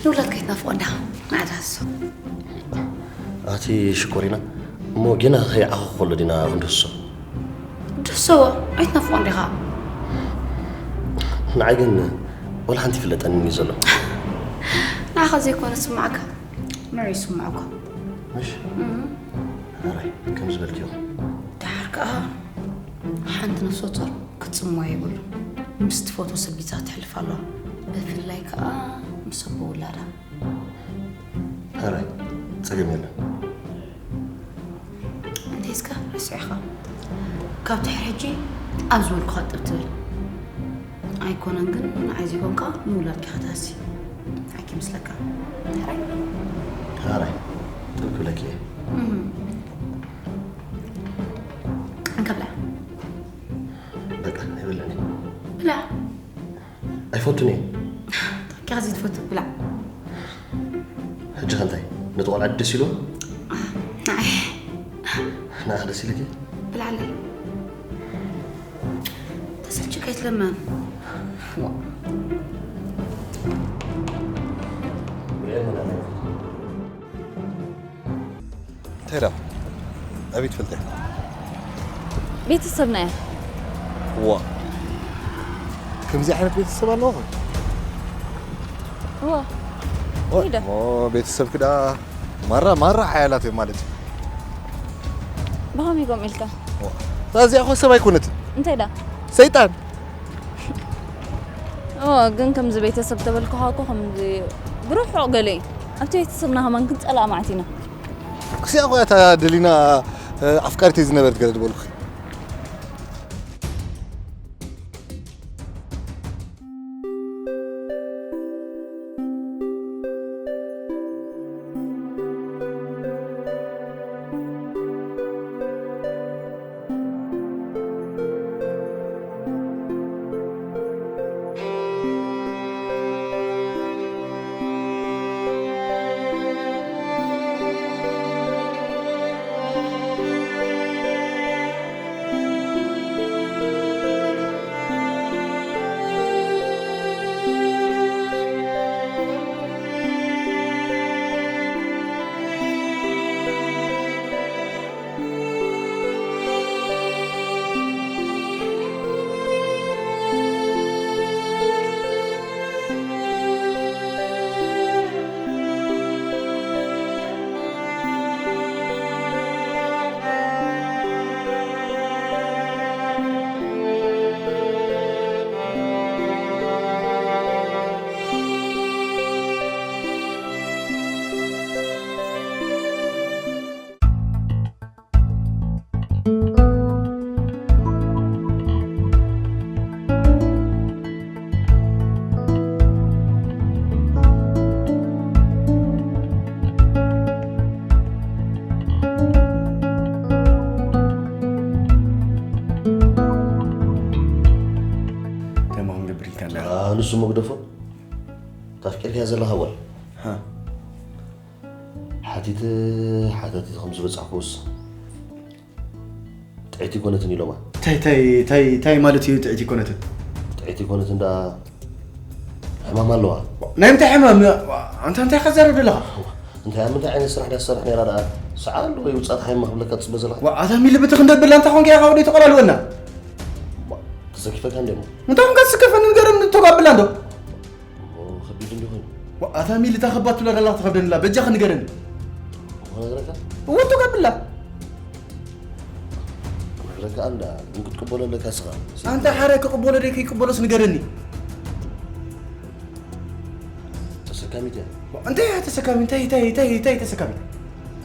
ንውላድ ከይትናፍቆ እንዳ ንዓዳሶ ኣቲ ሽኮሪና እሞ ጌና ከይዓኹ ከሎ ዲና ክንድህሶ ድሶዎ ኣይትናፍቆ እንዲኻ ንዓይ ግን ወላ ሓንቲ ይፍለጠኒ እዩ ዘሎ ንዓኻ ዘይኮነ ስማዕካ ንዑ ይስማዕኳ ምሽ ሕራይ ከም ዝበልክዮ ደሓር ከዓ ሓንቲ ነፍሰ ጾር ክትጽምዋ የብሉ ምስ ትፈትዎ ሰብ ቢዛ ትሕልፍ ኣለዋ ብፍላይ ከዓ ምስ ኣቦ ውላዳ ሕራይ ጸገም የለን እንተ እስከ ርስዕኻ ካብ ድሕሪ ሕጂ ኣብ ዝበልኩኻ ጥብ ትብል ኣይኮነን ግን ንዓይ ዘይኮንካ ንውላድኪ ክትሃሲ ሓኪ ምስለካ ሕራይ ሕራይ ጥብ ክብለኪ እየ እንከብላ በቃ ይብለኒ ብላ ኣይፈቱን እየ ኪኻ ዘይትፈቱ ብላ ሕጂ ከ እንታይ ነቲ ቆልዓ ደስ ኢሉ ንዓይ ንኣኽ ደስ ኢልኪ ብላዕለይ ተሰልችካ ኣይትለመን እንታይ ዳ ኣበይ ትፈልጠ ቤተሰብና እያ ዋ ከምዚ ዓይነት ቤተሰብ ኣለዎ ዋ ሞ ቤተሰብ ክዳ ማራ ማራ ሓያላት እዮም ማለት እዩ ብኸመይ ከምኡ ኢልካ እዚኣ ኮ ሰብ ኣይኮነትን እንታይ ዳ ሰይጣን እወ ግን ከምዚ ቤተሰብ ተበልኩኻ እኮ ከምዚ ብርሑቕ ገለ እዩ ኣብቲ ቤተሰብና ከማን ክንፀልኣ ማለት ኢና ክሲኣ እኮ እያ እታ ደሊና ኣፍቃሪተይ ዝነበረት ገለ ዝበልኩ ንሱ መግደፎ ታፍቂርካያ ዘለኻ ጓል ሓቲተ ሓታቲት ከም ዝበጻሕኩስ ጥዕቲ ኮነትን ኢሎማ። ታይ ታይ ታይ ታይ ማለት እዩ ጥዕቲ ኮነትን? ጥዕቲ ኮነትን ደኣ ሕማም ኣለዋ። ናይ ምንታይ ሕማም? ኣንታ እንታይ ከዛረብ ዘለኻ? እንታይ ኣብ ምንታይ ዓይነት ስራሕ ደኣ ትሰርሕ ነይራ ደኣ? ሰዓ ኣሎ ወይ ውጻእ ተሓይማ ክብለካ ትጽበ ዘለኻ? ኣታ ሚሊ ብትኽ እንደብላ እንታይ ኮንካ ኢኻ ወደይ ተቐላልወና? ተሰኪፈካ እንዴ እሞ? እንታይ ኮንካ ትስከፈኒ ንገረኒ እንቶ ጋብላ እንዶ? እሞ ከቢድ እንዲ ኮይኑ። ኣታ ሚሊ እታ ከባድ ትብላ ደላ ትኸብደንላ በጃ ክንገረኒ። እሞ ነግረካ? እወ እንቶ ጋብላ። ክነግረካ እንዳ ግን ክትቅበሎ ኣለካ ስኻ። ኣንታ ሓረ ክቕበሎ ደይ ከይቅበሎስ ንገረኒ። ተሰካሚት እያ። እንታይ እያ ተሰካሚ? እንታይ እንታይ እንታይ እንታይ ተሰካሚ?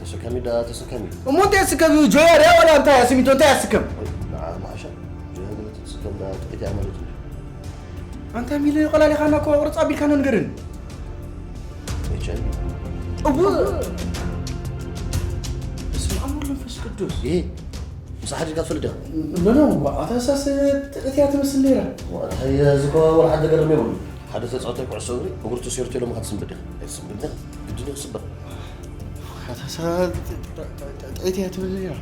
ተሰካሚ ዳ ተሰካሚ። እሞ እንታይ ስከም ጆያ ዳ ወላ እንታይ ስሚቶ እንታይ ስከም? ንዓ ማሻ ጆያ ገለ ተሰከም ዳ ጥቂት እያ ማለት እዩ። ኣንታ ሚሊ ቆላሊኻና እኮ ቁርጻ ቢልካና ንገረኒ። ኤች ኣይ ቪ። እቡ በስመ ኣብ ወወልድ ወመንፈስ ቅዱስ። ይሄ ምሳ ሓዲርካ ትፈልጥ ዲኻ? ኖ ኖ ኣታ ሳስ ጥዕት እያ ትመስል ነይራ። ወላ እዚ እኮ ወላ ሓደ ገርም የብሉ። ሓደ ተጻዋታይ ኩዕሶ እግሪ እግሩ ተሰይሩ ተሎ ምኻድ ትስንብድ ዲኻ? ኣይትስንብድ ዲኻ? ግድን እዩ ክስበር። ኣታ ሳ ጥዕት እያ ትብል ነይራ።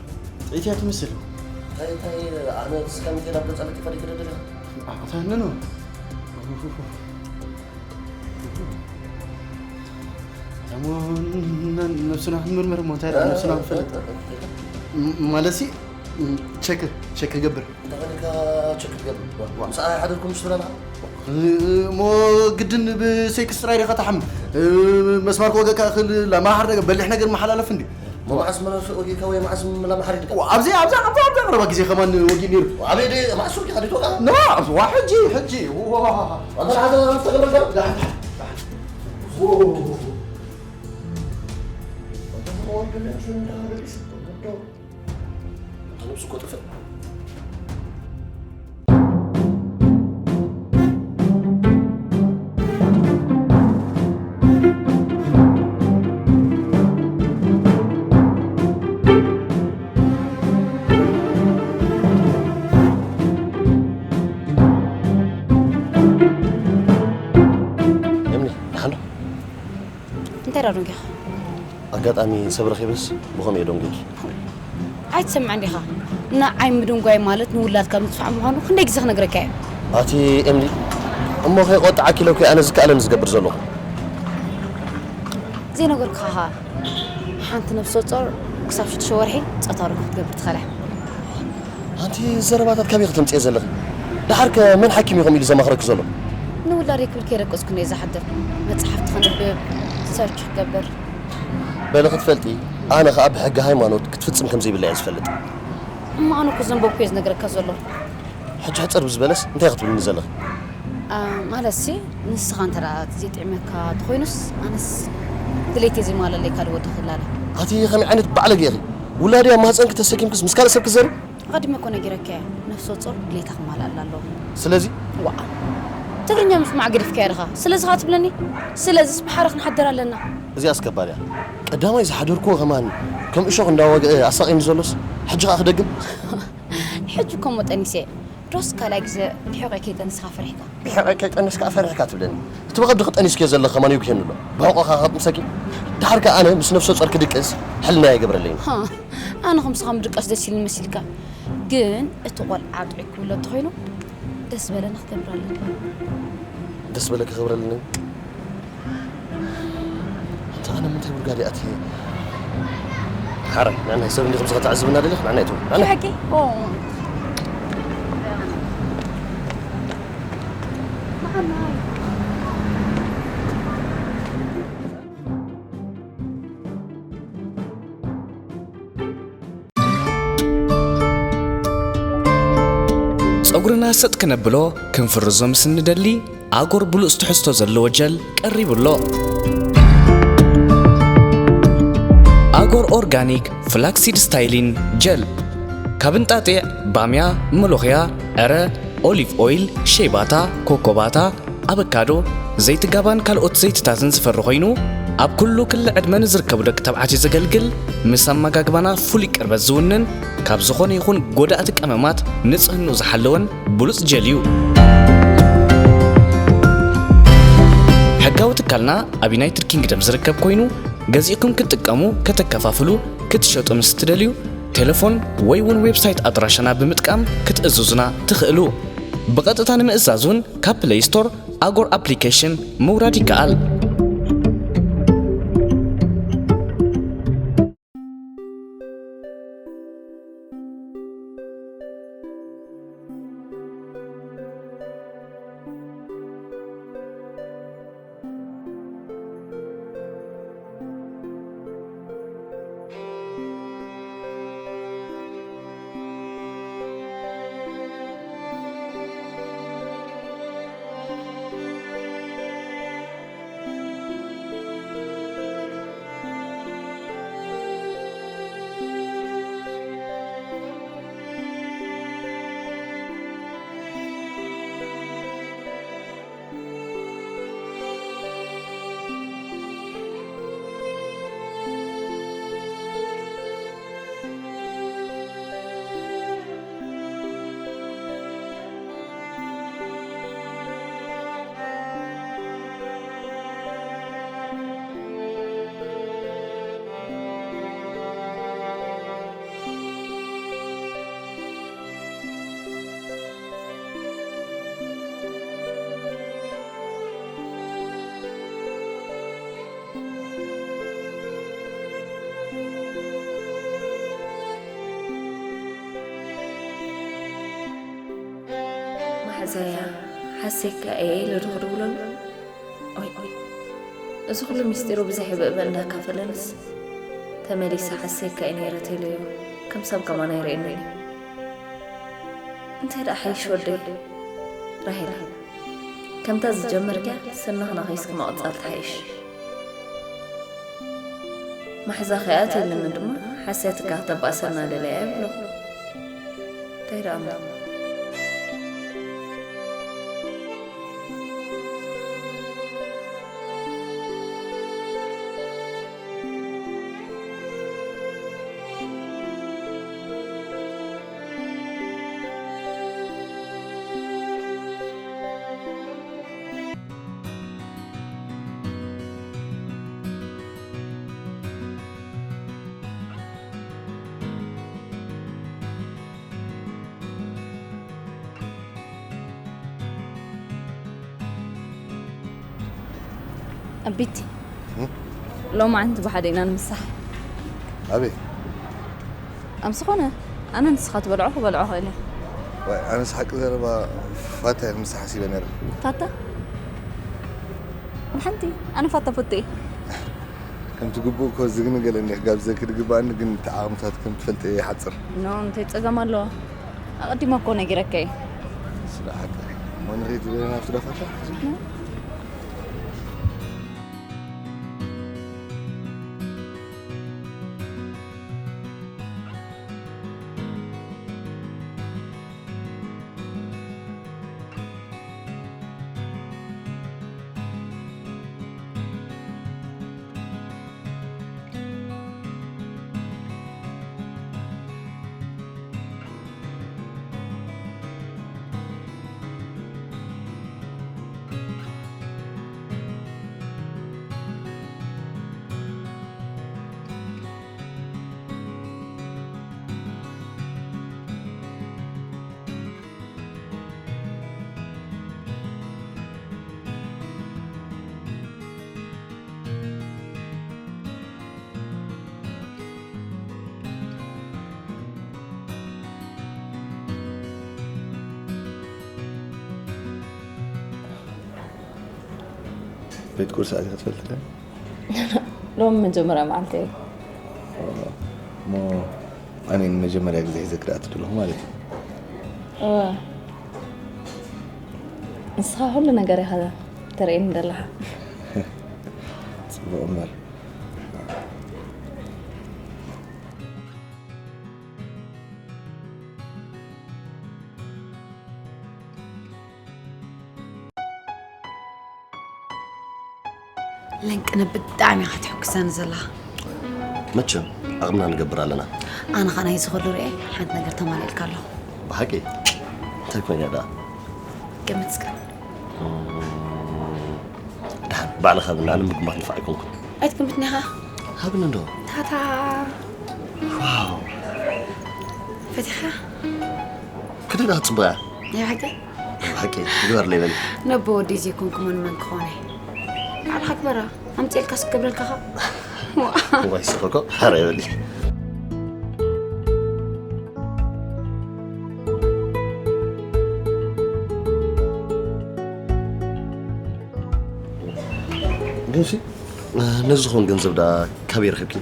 ጥዕት እያ ትመስል። እንታይ እንታይ ኣነ ስካም ከዳ ብለጻ ለጢፋ ዲካ ደደለ? ኣታ ኖ ኖ። እሞ ነ- ነብስና ክንምርምር እሞ እንታይ ደኣ ነብስና ክንፈልጥ ማለትሲ ቸክ ቸክ ክገብር እንተኾንካ ቸክ ትገብር። ዋ- ዋ- ምሳኣ ሓደርኩም ምስ ትብላ እሞ ግድን ብሴክስ ጥራይ ዲኻ ታሕም መስማር ክወገካ ክእል ላማሓር ነገር በሊሕ ነገር መሓላለፍ እንዲ መዓስ መራፍእ ወጊእካ ወይ መዓስ ላማሓር ይድካ ኣብዚ ኣብዚ ኣብዚ ኣብዚ ቀረባ ግዜ ከማን ወጊእ ነይሩ ኣበይ ደ መዓስ ወጊእካ ዲትወቃ ዋ ሕጂ ሕጂ ኣንተ ሓደ ተገበርካ እንታይ ደኣ ደንጊኻ? ኣጋጣሚ ሰብ ረኺበስ ብኸምኡ እየ ደንጊኹ። ኣይትሰምዕን ዲኻ? ንዓይ ምድንጓይ ማለት ንውላድካ ምጥፋእ ምዃኑ ክንደይ ግዜ ክነግረካ እየ? ኣቲ ኤምሊ፣ እሞ ከይቆጥዓኪ ኢለ እኮ ኣነ ዝከኣለኒ ዝገብር ዘለኹ። ዘይነገርኩኻ ኸኣ ሓንቲ ነፍሰ ጾር ክሳብ ሽዱሽተ ወርሒ ጾታዊ ርክብ ክትገብር ትኽእል እያ። ኣንቲ ዘረባታት ካበይ ከተምጽኤ ዘለኺ? ደሓርከ መን ሓኪም እዩ ከምኡ ኢሉ ዘማኽረኪ ዘሎ? ንውላደይ ክብል ከይደቀስኩ እየ ዝሓድር። መጽሓፍቲ ከንብብ፣ ሰርች ክገብር። በሊ ክትፈልጢ፣ ኣነ ኸኣ ብሕጊ ሃይማኖት ክትፍጽም ከም ዘይብላ እየ ዝፈልጥ። እሞ ኣነ እኮ ዘንበብኩ እየ ዝነግረካ ዘሎ። ሕጂ ሕጽር ብዝበለስ እንታይ ክትብልኒ ዘለኺ? ኣ፣ ማለትሲ ንስኻ እንተ ደኣ ዘይጥዕመካ ተኾይኑስ ኣነስ ድሌተይ ዘይማለለይ ካልእ ወዲ ክላለ። ኣቲ ከመይ ዓይነት ባዕለገ ኢኺ? ውላደይ ኣብ ማህጸንኪ ተሰኪምክስ ምስ ካልእ ሰብ ክዘርብ? ኣቐዲመ እኮ ነጊረካ እየ፣ ነፍሰ ጾር ድሌታ ክማልኣላ ኣለዎ። ስለዚ? ዋእ፣ ትግርኛ ምስማዕ ገዲፍካዮ ዲኻ? ስለዚ ኸኣ ትብለኒ? ስለዚስ ብሓደ ክንሓድር ኣለና። እዚኣስ ከባድ እያ። ቀዳማይ ዝሓደርክዎ ከማን ከም እሾኽ እንዳወግአ ኣሳቕዩኒ ዘሎስ፣ ሕጂ ኸኣ ክደግም? ሕጂ እኮ እሞ ጠኒሰ እየ። ዶስ ካልኣይ ግዜ ብሕቖይ ከይጠንስካ ፈሪሕካ? ብሕቖይ ከይጠንስካ ፈሪሕካ ትብለኒ? እቲ ብቐዲ ክጠኒስክዮ ዘለኺ ከማን ይጉህየኒ ኣሎ። ብሕቖኻ ከጥንሰኪ? ደሓር ከኣ ኣነ ምስ ነፍሰ ጾር ክድቅስ ሕልናይ ኣይገብረለይን። ሃ፣ ኣነ ከምስኻ ምድቃስ ደስ ኢሉኒ መሲልካ? ግን እቲ ቆልዓ ጥዑይ ክውለድ ተኾይኑ ደስ ዝበለኒ ክገብር ኣለኒ። ደስ በለኪ ክብረለኒ? ኣንታ ኣነ ምንታይ ውርጋድ እየ ኣትየ? ሓራይ፣ ንዕናይ ሰብ እንዲኹም ዝኸ ተዓዝብና ደሊኽ? ንዕናይ ትብሉ። ንዕናይ። ብሓቂ? ኦ። ንዓናይ። ጸጉርና ሰጥ ክነብሎ ክንፍርዞ ምስ እንደሊ፣ ኣጎር ብሉጽ ትሕዝቶ ዘለዎ ጀል ቀሪቡ ኣሎ። ኣጎር ኦርጋኒክ ፍላክሲድ ስታይሊን ጀል። ካብ እንጣጢዕ፣ ባምያ፣ መሎኽያ፣ ዕረ፣ ኦሊቭ ኦይል፣ ሸይባታ፣ ኮኮባታ፣ ኣበካዶ፣ ዘይቲ ጋባን ካልኦት ዘይትታትን ዝፈሪ ኮይኑ፣ ኣብ ኩሉ ክሊ ዕድመ ንዝርከቡ ደቂ ተባዕትዮ ዘገልግል፣ ምስ ኣመጋግባና ፍሉይ ቅርበት ዝውንን፣ ካብ ዝኾነ ይኹን ጎዳእቲ ቀመማት ንጽህንኡ ዝሓለወን ብሉጽ ጀል እዩ። ሕጋዊ ትካልና ኣብ ዩናይትድ ኪንግደም ዝርከብ ኮይኑ፣ ገዚእኩም ክትጥቀሙ፣ ከተከፋፍሉ፣ ክትሸጡ ምስ ትደልዩ፣ ቴሌፎን ወይ እውን ዌብሳይት ኣድራሻና ብምጥቃም ክትእዝዙና ትኽእሉ። ብቐጥታ ንምእዛዝ እውን ካብ ፕለይ ስቶር ኣጎር ኣፕሊኬሽን ምውራድ ይከኣል። ማሕዛያ ሓሴካ እየ ኢለ ዶ ክድውለሉ? ኦይ፣ እዚ ኩሉ ሚስጢሩ ብዘይ ሕብእብእ እንዳካፈለንስ፣ ተመሊሰ ሓሴካ እየ ነይረ ተይለዮ፣ ከም ሰብ ከማን ኣይርእየንን እዩ። እንታይ ደኣ ሓይሽ ወደይ? ራሄል፣ ከምታ ዝጀመርክያ ሰናኽና ኸይስኪ ምቕጻል ትሓይሽ። ማሕዛ ከይኣትየልኒ ድማ ሓስያትካ ክተባእሰና ደለያ ይብሎ። እንታይ ደኣ እሞ? ኣቢቲ፣ እም? ሎማዓንቲ ብሓደ ኢና ንምሳሕ። ኣበይ? ኣብ ዝኾነ፣ ኣነ ንስኻ ትበልዖ ክበልዖ ክእል እየ። ዋይ፣ ኣነስ ሓቂ ዘረባ ፋታ እየ ክምሳሕ ሓሲበ ነይረ። ፋታ? ብሓንቲ፣ ኣነ ፋታ ፈቱ እየ። ከምቲ ግቡእ እኮ ዝግነ ገለ እንዲኺ ጋብዘኪ ዝግብኣኒ፣ ግን እቲ ዓቕምታት ከም ትፈልጥዮ ይሓጽር። ኖ፣ እንታይ ጸገም ኣለዎ? ኣቐዲመ እኮ ነጊረካ እየ። ስለ ሓቂ። እሞ ንኸይድ ዘለና ኣብቲ ዶ ፋታ? ኖ። ቤት ቁርሲ ኣቲኻ ትፈልጥ ዶ? ሎሚ መጀመርያ መዓልተይ እዩ። እሞ ኣነ ንመጀመርያ ግዜ ሒዘ ክድኣት ኣለኹ ማለት እዩ። እወ። ንስኻ ኩሉ ነገር ኢኻ ተርእየኒ ዘለኻ። ጽቡቕ እምበር። ለንቅነ ብጣዕሚ ኢኻ ትሕጉሰኒ ዘለኻ። መቸም ዓቕምና ንገብር ኣለና። ኣነ ኸኣ ናይዚ ኹሉ ርእየ ሓንቲ ነገር ተማሊእልካ ኣለኹ። ብሓቂ? እንታይ ኮይና ደኣ? ገምት እስከ። እም፣ ደሓን፣ ባዕልኻ ብናን ምግማት ንፋዕ ኣይኮንኩን። ኣይትግምትኒ ኢኻ። ሃብኒ እንዶ። ታታ። ዋው። ፈቲኻ? ክደዳ ጽቡቕ እያ። ናይ ብሓቂ? ናይ ብሓቂ፣ ግበርለይ በሊ። ነቦ ወደይ ዘይኮንኩ መን መን ክኾነ? ባዕልኻ ግበራ። ኣምጽኤልካስ ክገብረልካ ኸ? ዋ። ዋይ፣ ስቕ እኮ። ኧረ በሊ። ግን ሲ፣ ነዚ ዝኾን ገንዘብ ደኣ ካበይ ረኺብኪ?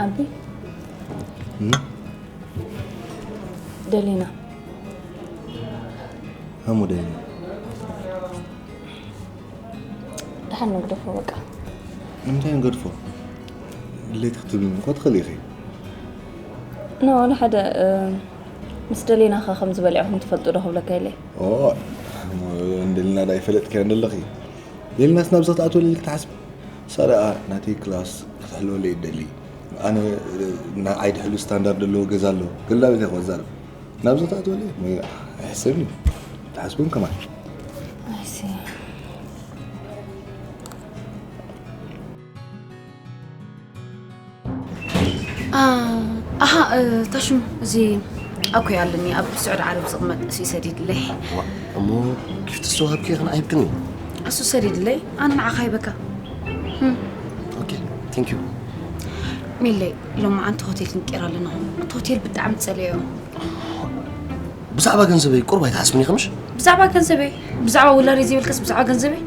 ኣቢ፣ እም? ደሊና። ሃሙ ደሊና። ደሓን ንግደፎ በቃ። ንምንታይ ንገድፎ? ድሌት ክትብልኒ እኮ ትኽእሊ ኢኺ። ኖ፣ ንሓደ፣ እ፣ ምስ ደሊናኻ ከም ዝበሊዕኹም ትፈልጡ ዶ ክብለካ ኢለ? ኦ፣ እሞ እንደሊና ዳ ይፈለጥክያ እንደለኺ? ደሊናስ ናብዚ ክትኣትወሉ ኢልኪ ትሓስቢ? እሳ ደኣ ናተይ ክላስ ክትሕልወለይ ትደሊ። ኣነ፣ እ፣ ንዓይ ድሕሉ ስታንዳርድ ዘለዎ ገዛ ኣለዎ። ገላ ቤት እኮ ዛረብ። ናብዚ ክትኣትወሉ ወይ ኣይሕሰብን እዩ። ትሓስቡን ከማን። I see። ኣ-፣ ኣሃ፣ እ፣ ታሽም፣ እዚ ኣኮይ ኣለኒ ኣብ ስዑዲ ዓረብ ዝቕመጥ፣ እሱ ይሰዲድለይ። ዋ፣ እሞ ጊፍት እሱ ሃብኪ ይኽን ኣይብክን እዩ? እሱ ሰዲድለይ፣ ኣነ ንዓኻ ይበካ። ህም። ኦኬ፣ ቴንክ ዩ። ሚለይ፣ ሎማዓንቲ ሆቴል ክንቀይር ኣለና። እቲ ሆቴል ብጣዕሚ ጸለዮ። ብዛዕባ ገንዘበይ ቁሩብ ኣይትሓስብን ኢኺ ምሽ? ብዛዕባ ገንዘበይ? ብዛዕባ ውላደይ ዘይብልካስ ብዛዕባ ገንዘበይ?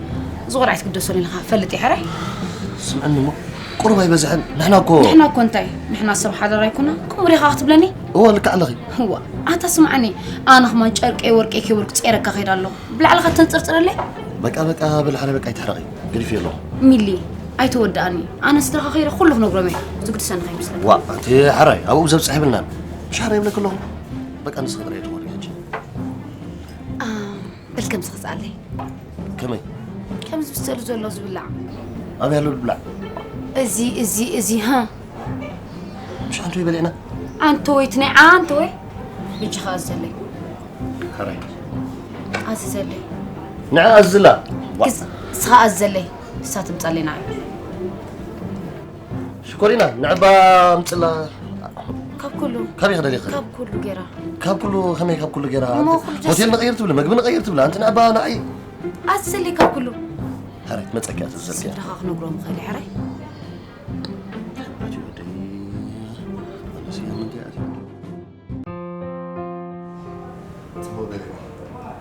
እዚ ቆልዓ ኣይትግደሰሉ ኢኻ፣ ፈልጥ እየ፣ ሕራይ? ስምዕኒ እሞ፣ ቁሩብ ኣይበዝሐን? ንሕና እኮ ንሕና እኮ እንታይ? ንሕና ሰብ ሓዳር ኣይኮና? ከምኡ ዲኻ ክትብለኒ? እወ፣ ልክዕ ኣለኺ። እዋ፣ ኣታ ስምዓኒ፣ ኣነ ኸማን ጨርቀይ ወርቀይ ከይበልኩ ጸይረካ ከይደ ኣለኹ። ብላዕልኻ ተንጽርጽረለይ? በቃ፣ በቃ፣ በል፣ ሕራይ፣ በቃ፣ ኣይትሕረቒ። ገዲፈዮ ኣለኹ። ሚሊ፣ ኣይተወድኣኒ። ኣነ ስድራኻ ከይደ ኩሉ ክነግሮም እየ። ዝግድሰኒ ከይመስለካ። ዋ፣ ኣንቲ ሕራይ፣ ኣብኡ ዘብጽሕ የብልናን። ምሽ ሕራይ ይብለኪ ኣለኹ። በቃ፣ ንስኺ ጥራይ ትኾኒ ሕጂ። ኣ፣ በል ከምዚ ክጽኣለይ። ከመይ? ከምዚ ብስእሊ ዘሎ ዝብላዕ። ኣበይ ኣሎ ዝብላዕ? እዚ፣ እዚ፣ እዚ፣ ሃ? ምሽ ኣንተ ወይ በሊዕና? ኣንተ ወይ፣ እቲ ናይ ኣንተ ወይ? በጃኻ ኣዝዘለይ። ሕራይ። ኣዝዘለይ። ንዓ ኣዝላ። ዋ። ግዝ-፣ እስኻ ኣዝዘለይ። እሳ ትምጻለይ ንዓ። ሽኮሪና፣ ንዕባ ኣምጽላ። ካብ ኩሉ። ካበይ ክደልይ ክእል? ካብ ኩሉ ጌራ። ካብ ኩሉ፣ ከመይ ካብ ኩሉ ጌራ? እሞ ኩሉ ደስ ሆቴል ንቐይር ትብሊ፣ መግቢ ንቐይር ትብሊ፣ ኣንቲ ንዕባ ንዓይ። ኣዝዘለይ ካብ ኩሉ። ሕራይ፣ መጸኪ ኣትዘልኪ። ስድራኻ ክነግሮም እኽእል እየ፣ ሕራይ። ኣቲ ወደይ፣ ኣነስ እያ ምንታይ ኣቲ ወደይ? ጽቡቕ ገለ።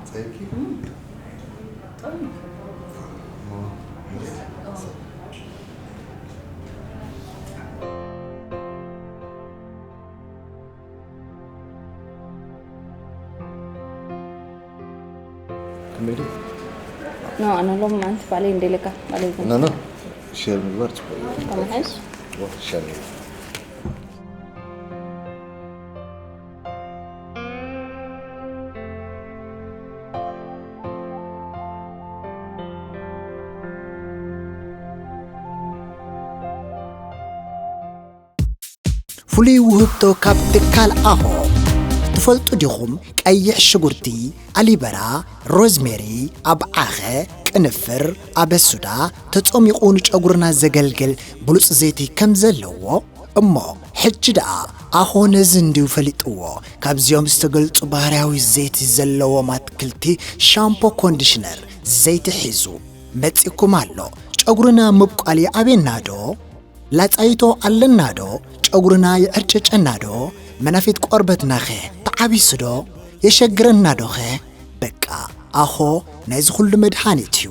ጸይቂ? እም። ጥዑም እዩ። እሞ፣ እንዴት? ኦ። ከመይ ዶ? ኖ፣ ኣነ ሎም ኣንቲ ባዕለይ እንደለካ፣ ባዕለይ ኖ፣ ኖ። ሸር ምግባር ጽቡቕ እዩ። ከመሓይሽ? ኦ፣ ሸር ምግባር። ፍሉይ ውህብቶ ካብ ትካል ኣሆ። ትፈልጡ ዲኹም? ቀይሕ ሽጉርቲ፣ ኣሊበራ፣ ሮዝሜሪ፣ ኣብዓኸ፣ ቅንፍር፣ ኣበሱዳ ተጾሚቑ ንጨጉርና ዘገልግል ብሉጽ ዘይቲ ከም ዘለዎ እሞ፣ ሕጂ ደኣ ኣኾ ነዚ እንድዩ ፈሊጥዎ። ካብዚኦም ዝተገልጹ ባህርያዊ ዘይቲ ዘለዎም ኣትክልቲ፣ ሻምፖ፣ ኮንዲሽነር፣ ዘይቲ ሒዙ መጺእኩም ኣሎ። ጨጉርና ምብቋል ይኣብየና ዶ? ላጻይቶ ኣለና ዶ? ጨጉርና ይዕርጨጨና ዶ? መናፊት ቆርበትናኸ ተዓቢሱ ዶ? የሸግረና ዶኸ? በቃ፣ ኣኾ ናይዚ ኩሉ መድሃኒት እዩ።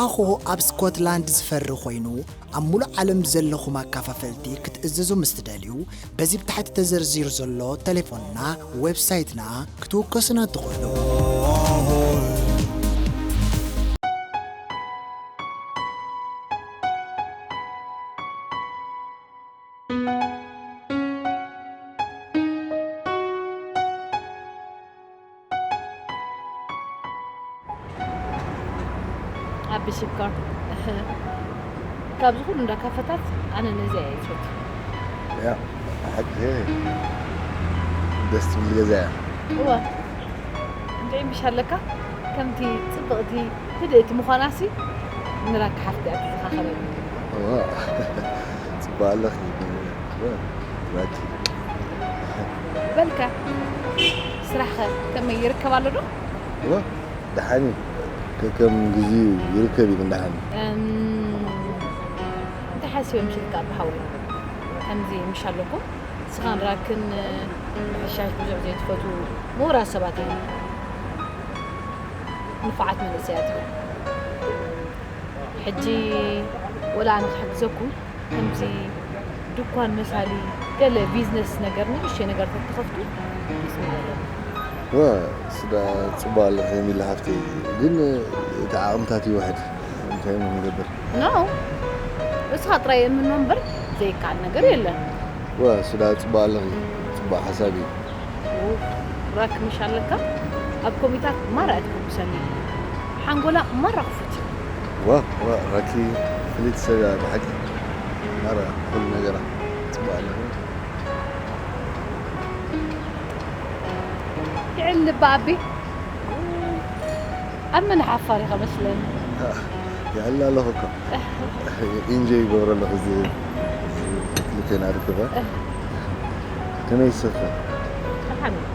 ኣኾ ኣብ ስኮትላንድ ዝፈሪ ኮይኑ ኣብ ሙሉእ ዓለም ዘለኹም ኣካፋፈልቲ ክትእዝዙ ምስ ትደልዩ በዚ ብታሕቲ ተዘርዚሩ ዘሎ ተሌፎንና ዌብሳይትና ክትውከሱና ትኽእሉ። ኣቢ ሽኮር ካብዚ ኩሉ እንዳ ካፈታት ኣነ ነዚኣ እየ ዝፈቱ። ያ ሓቂ ደስ ትብል ገዛ እያ። እዋ እንታይ ምሽ ኣለካ ከምቲ ጽብቕቲ ህድእቲ ምዃናሲ ንራካ ሓፍቲ እያ ትዘኻኸረኒ። እዋ ጽቡቕ ኣለኺ እዋ ራኪ በልካ ስራሕኸ ከመይ ይርከብ ኣሎ ዶ? እዋ ደሓን እዩ። ከከም ግዜኡ ይርከብ እዩ ግን ደሓን እዩ። እም፣ እንታይ ሓሲበ ምሽ ኢልካ ኣቢ ሓወይ? ከምዚ ምሽ ኣለኩም? ንስኻን ራክን ብሕሻሽ ብዙሕ ዘይትፈትዉ ምሁራት ሰባት እዮም። ንፉዓት መንእሰያት እዮም። ሕጂ ወላ ኣነ ክሕግዘኩም ከምዚ ድኳን መሳሊ ገለ ቢዝነስ ነገር ንእሽተይ ነገር ተትኸፍቱ ደስ ምበለኒ። ዋ ስዳ ጽቡቕ ኣለኺ ሚሊ ሓፍተይ፣ ግን እቲ ዓቕምታት ይውሕድ እንታይ እሞ ክንገብር? No እስኻ ጥራይ የምኖ እምበር ዘይከኣል ነገር የለን። ዋ ስዳ ጽቡቕ ኣለኺ፣ ጽቡቕ ሓሳብ እዩ። ራክ ምሽ ኣለካ ኣብ ኮሚታት ማራ እያ ትሕጉሰኒ ሓንጎላ ማራ ክፉት እዩ። ዋ ዋ ራኪ ፍልይቲ ሰብ እያ ብሓቂ ማራ ኩሉ ነገራ ጽቡቅ ኣለኺ። ይዕልባ ኣቢ ኣብ መን ሓፋር ኢኻ መስለኒ። ይዕላ ኣለኹ እኮ ኢንጆይ ይገብሮ ኣለኹ እዚ እዚ ክልቴና ርክበ ከመይ ይሰፈ ደሓን እዩ።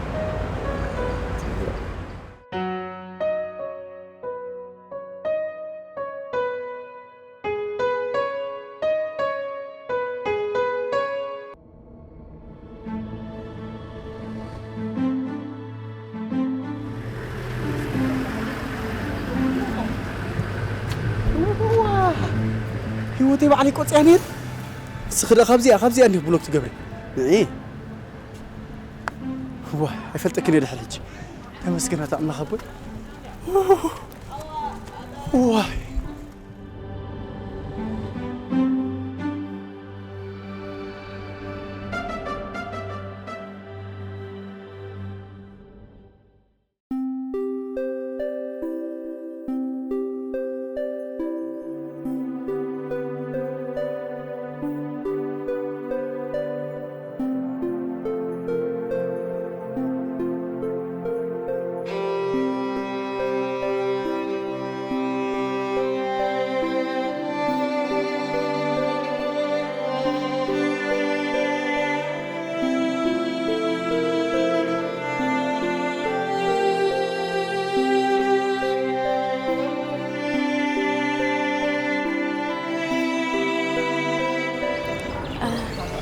ህይወተይ ባዕለይ ቆፅያ ነይር እስኺ ደኣ ካብዚኣ ካብዚኣ እንዲህ ብሎክ ትገብሪ ንዒ ዋ ኣይፈልጠክን እየ ድሕር ሕጂ ተመስገናት ኣምላኽ ኣቦይ ዋይ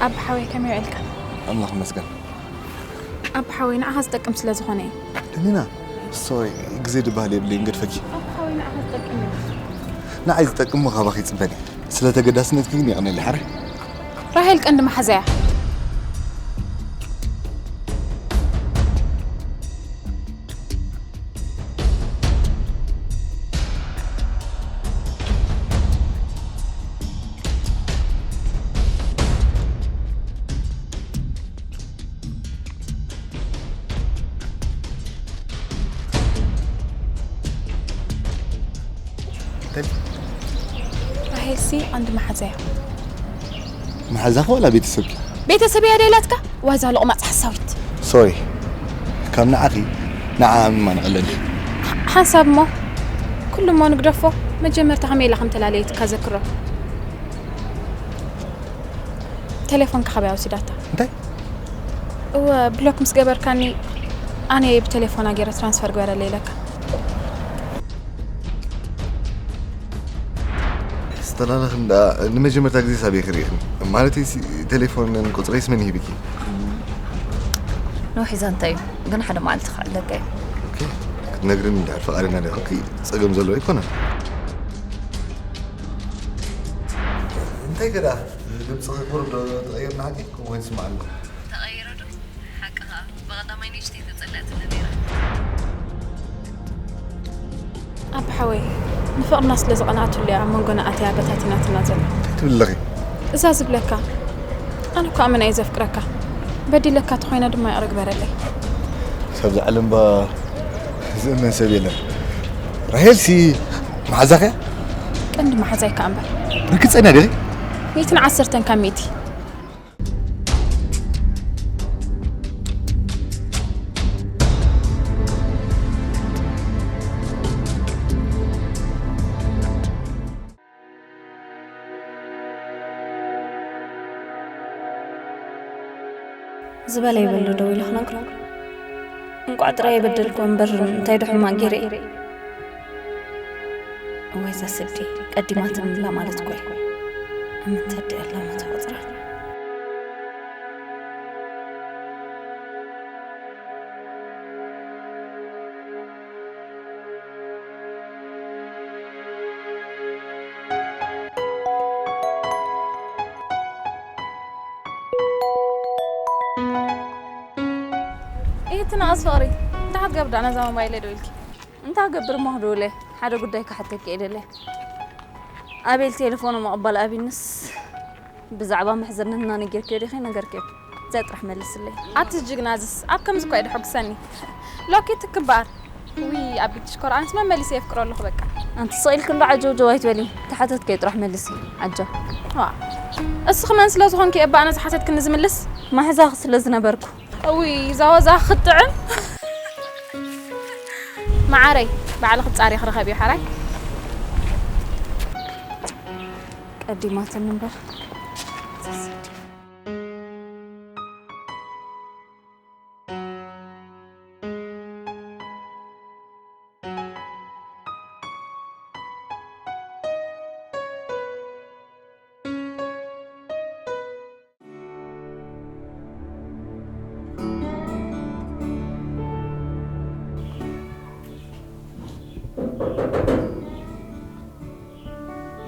ኣብ ሓወይ ከመይ ውዕልካ? ኣምላኽ ይመስገን። ኣብ ሓወይ ንዓኻ ዝጠቅም ስለ ዝኾነ እዩ። ደኒና ሶሪ ግዜ ድበሃል የብለይን ገድፈኪ። ኣብ ሓወይ ንዓኻ ዝጠቅም እዩ። ንዓይ ዝጠቅም ሞ ካባኺ ይጽበን እየ። ስለ ተገዳስነትኪ ግን የቐንየለይ ሓራይ። ራሄል ቀንዲ መሓዛያ። ራሄልሲ ቀንዲ መሓዛያ። መሓዛኺ ዋላ ቤተሰብኪ? ቤተሰበይ እያ ደይላትካ ዋዛ ሎቕማፅ ሓሳዊት። ሶሪ ካብ ንዓኺ ንዓ ኣሚማ ንቐለኒ። ሓንሳብ እሞ ኩሉ እሞ ንግደፎ። መጀመርታ ከመይ ኢላ ከም ተላለየትካ ዘክሮ። ተሌፎንካ ካበይ ወሲዳታ? እንታይ? እወ ብሎክ ምስ ገበርካኒ ኣነ እየ ብተሌፎና ገይረ ትራንስፈር ግበረለይ ኢለካ። ዝተላለኽን ደኣ ንመጀመርታ ግዜ ሳብ እየ ክርእኽን። ማለተይሲ ቴሌፎንን ቁጽረይስ መን ሂብኪ? ነዊሕ ዛንታ እዩ ግን ሓደ መዓልቲ ክዕለካ እዩ። ኦኬ ክትነግርኒ እንድሕር ፍቓደኛ ደኣ ኮንኪ ጸገም ዘለዎ ኣይኮነን። እንታይ ገዳ ድምፅኺ ቁሩብ ዶ ተቐይርና ሓቂ ከምኡ ይስማዕ ኣሎ። ተቐይረ ዶ? ሓቅኻ፣ ብቐዳማይ ንእሽተይ ተጸለእትኒ ነይራ። ኣቦ ሓወይ፣ ንፍቕርና ስለ ዝቐንኣትሉ እያ ኣብ መንጎና ኣትያ በታቲናትና ዘላ። እንታይ ትብሊ ኣለኺ? እዛ ዝብለካ፣ ኣነ እኮ ኣመና እየ ዘፍቅረካ። በዲለካ ተኾይነ ድማ ይቕረ ግበረለይ። ካብዛ ዓለም ባ ዝእመን ሰብ የለን። ራሄልሲ መሓዛኺ እያ? ቀንዲ መሓዛይ ከኣ እምበር። ርግጸኛ ዲኺ? ሚእትን ዓሰርተን ካብ ሚእቲ። ዝበለ ይበሎ ደው ኢለ ክነግሮ። እንቋዕ ጥራይ የበደልኩ እምበር እንታይ ዶ ሕማቕ ገይረ እየ? እዋይ እዛ ስዲ ቀዲማትንላ ማለት እኮ እዩ። ኣመንታ ኣዲኣ ኣላ መታ ቆጽራ። ኢቲ ንኣስ ፍቕሪ እንታይ ክትገብር ደኣ ነዛ ሞባይለይ ደው ኢልኪ? እንታይ ክገብር እሞ ክድውለ ሓደ ጉዳይ ክሓተኪ እየ ደለ። ኣቤል ቴሌፎኑ ምቕባል ኣቢንስ ብዛዕባ መሕዘንና ነጊርክዮ ዲኺ ነገርክዮ? እዚኣ ጥራሕ መልስለይ። ኣቲ ጅግና እዝስ ኣብ ከምዚ እኳ እዩ ደሐጉሰኒ። ሎኪት ትክበኣር። ውይ ኣቢት ሽኮር ኣንስ መመሊሰ የፍቅሮ ኣለኹ በቃ። ኣንቲ ስቕ ኢልኪ እንዶ ዓጀውጀው ኣይትበሊ። ተሓተትከዮ ጥራሕ መልሲ። ዓጀው። ዋ እስኺ መን ስለ ዝኾንኪ እባ ኣነ ዝሓተትክኒ ዝምልስ? ማሕዛኺ ስለ ዝነበርኩ። እውይ እዛ ወዛ ክትጥዕም። መዓረይ ባዕልኺ ጻሪ ክረኸብ እዩ ሓራይ። ቀዲማትኒ እምበር።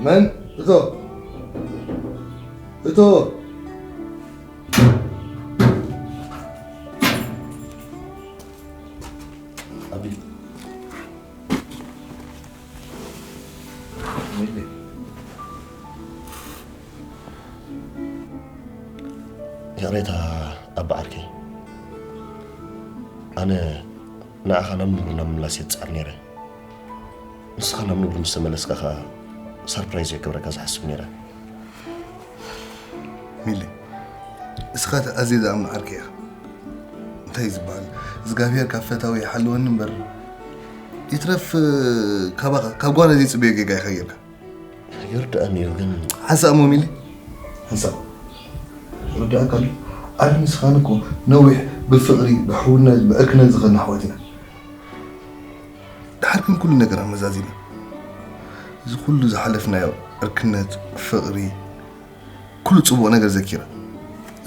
መን? እቶ እቶ። ኣቢ። ይቕሬታ ኣባ ዓርከይ፣ ኣነ ንዓኻ ናብ ንቡርና ምምላስ እየ ዝጽዕር ነይረ። ንስኻ ናብ ንቡር ምስ ተመለስካ ኸኣ ሰርፕራይዝ እየ ክገብረካ ዝሓስብ ነይረ። ሚሊ፣ ንስኻ እቲ ኣዝየ ዝኣምኖ ዓርከይ ኢኻ። እንታይ እዩ ዝበሃል? እግዚኣብሄር ካብ ፈታዊ ይሓልወኒ እምበር፣ ይትረፍ ካባኻ፣ ካብ ጓል ዘይጽበዮ ጌጋ ኢኻ ጌርካ። ይርድኣኒ እዩ ግን ሓንሳእ እሞ ሚሊ፣ ሓንሳእ። ይርድኣካ ኣሎ። ኣነ ንስኻን እኮ ነዊሕ ብፍቕሪ፣ ብሕውነት፣ ብዕርክነት ዝኸድና ኣሕዋት ኢና። ደሓር ግን ኩሉ ነገር ኣመዛዚና፣ እዚ ኩሉ ዝሓለፍናዮ ዕርክነት፣ ፍቕሪ፣ ኩሉ ጽቡቕ ነገር ዘኪራ፣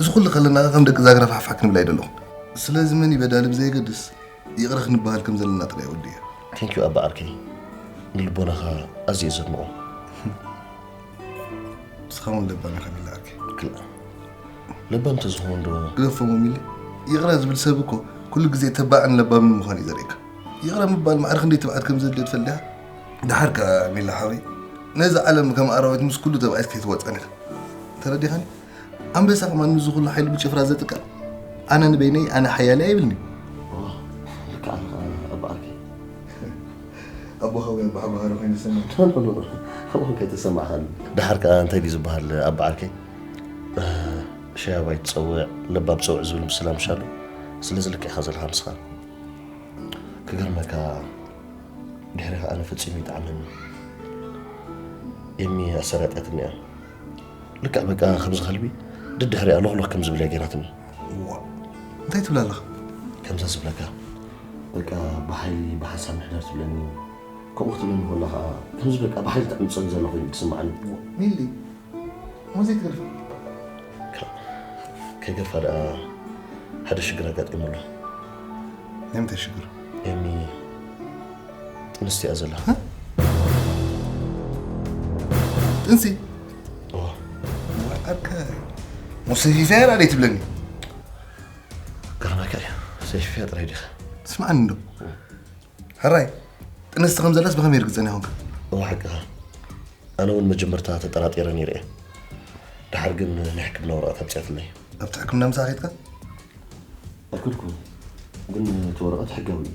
እዚ ኩሉ ከለና ከም ደቂ ዛግራ ፋሕፋሕ ክንብል ኣይደለኹን። ስለዚ መን እዩ በዳሊ ብዘየገድስ፣ ይቕረ ክንበሃል ከም ዘለና ጥራይ ወዲ እየ። ቴንኪዩ ኣባ ዓርከይ፣ ንልቦናኻ ኣዝየ እየ ዘድንቖ። ንስኻ እውን ለባም ኢኻ ሚሊ ዓርከይ። ክላእ፣ ለባም ተዝኸውን ዶ? ግደፎ እሞ ሚሊ፣ ይቕረ ዝብል ሰብ እኮ ኩሉ ግዜ ተባዕን ለባምን ምዃኑ እዩ ዘርእየካ። ይቕረ ምባል ማዕረ ክንደይ ትብዓት ከም ዘድልዮ ትፈልጥ ዲኻ? ደሓር ከኣ ሚሊ ሓወይ፣ ነዛ ዓለም ከም ኣራዊት ምስ ኩሉ ተባኢስ ከይትወጽኣን ኢኻ። ተረዲኻኒ? ኣንበሳ ከማን ምስዚ ኩሉ ሓይሉ ብጭፍራ ዘጥቅዕ፣ ኣነ ንበይነይ፣ ኣነ ሓያል እየ ኣይብልን እዩ። ዋ፣ ልክዕ ኣለኻ ኣባ ዓርከይ። ኣቦኻ ወይ ኣቦሓጎኻ ዶ ኮይኑ ዝሰምዕ? ኖ፣ ኖ፣ ኖ፣ ኖ። ከምኡ ከይተሰማዕኻኒ። ደሓር ከኣ እንታይ ድዩ ዝበሃል ኣባ ዓርከይ? እ፣ ሸያባይ ትጸውዕ፣ ለባም ጸውዕ ዝብል ምስላ ምሽ ኣሎ። ስለዚ ልክዕ ኢኻ ዘለኻ ንስኻ። ክገርመካ፣ ድሕሪኻ ኣነ ፈጺሙ ይጥዓመኒ። ኤሚ ኣሰራጢያትኒ እያ። ልክዕ በቃ ከምዚ ከልቢ ደድሕሪኣ ሎኽሎኽ ከም ዝብል እያ ገይራትኒ። ዋ፣ እንታይ ትብል ኣለኻ? ከምዛ ዝብለካ፣ በቃ ብሓይሊ ብሓንሳብ ምሕደር ትብለኒ። ከምኡ ክትብለኒ ከላ ኸኣ፣ ከምዚ በቃ ብሓይሊ ተዕምጸኒ ዘላ ኮይኑ እዩ ዝስምዓኒ። ዋ፣ ሚሊ፣ እሞ ዘይትገርፊ? ከ-፣ ከይገርፋ ደኣ ሓደ ሽግር ኣጋጢሙ ኣሎ። ናይ ምንታይ ሽግር? ኤሚ ጥንስቲ እያ ዘላ። እ? ጥንሲ? እወ። ሙሰፊፈያ ዳ ደይ ትብለኒ? ገርመካ እዩ። ሰይፍያ ጥራይ ዲኻ? ስምዓኒ እንዶ። ሕራይ፣ ጥንስቲ ከም ዘለስ ብኸመይ ርግጸኛ ኾንካ? እወ ሓቅኻ። ኣነ እውን መጀመርታ ተጠራጢረ ነይረ እየ። ደሓር ግን ናይ ሕክምና ወረቐት ኣምጺኣትለይ። ኣብቲ ሕክምና ምሳኣ ኸይድካ? ኣይከድኩን። ግን እቲ ወረቐት ሕጋዊ እዩ።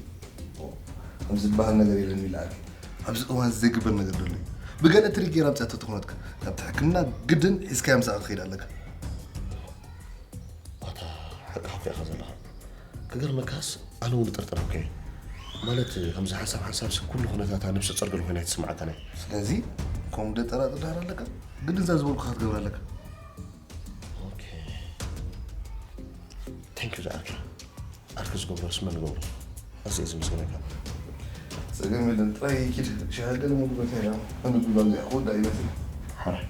ከምዚ ዝበሃል ነገር የለን ይልኣል። ኣብዚ እዋን ዘይግበር ነገር ደሎ እዩ። ብገለ ትሪክ ገይራ ኣምጺኣቶ ተኾነትካ፣ ካብቲ ሕክምና ግድን ሒዝካያ ምሳኣ ክትኸይድ ኣለካ። ኣታ ሓቂ ሓፍያ ኢኻ ዘለኻ። ክገርመካስ ኣነ እውን እጥርጥረካ እየ። ማለት ከምዚ ሓንሳብ ሓንሳብሲ ኩሉ ኩነታታ ነብሰ ጾር ገለ ኮይና ኣይትስምዓካን እያ። ስለዚ ከምኡ ደጠራጥር ድሃር ኣለካ፣ ግድን እዛ ዝበልኩኻ ክትገብር ኣለካ። ኦኬ። Thank you ዝኣርኪ። ኣርኪ ዝገብሮስ መን ዝገብሮ? ኣዝየ ዝምስግነካ። ጸገም የለን፣ ጥራይ ኪድ ሻሂ ገለ ምግቢ በልካ ኢና። ኣነ ጉላ እዚኣ ክወዳ ይመስል። ሓራይ።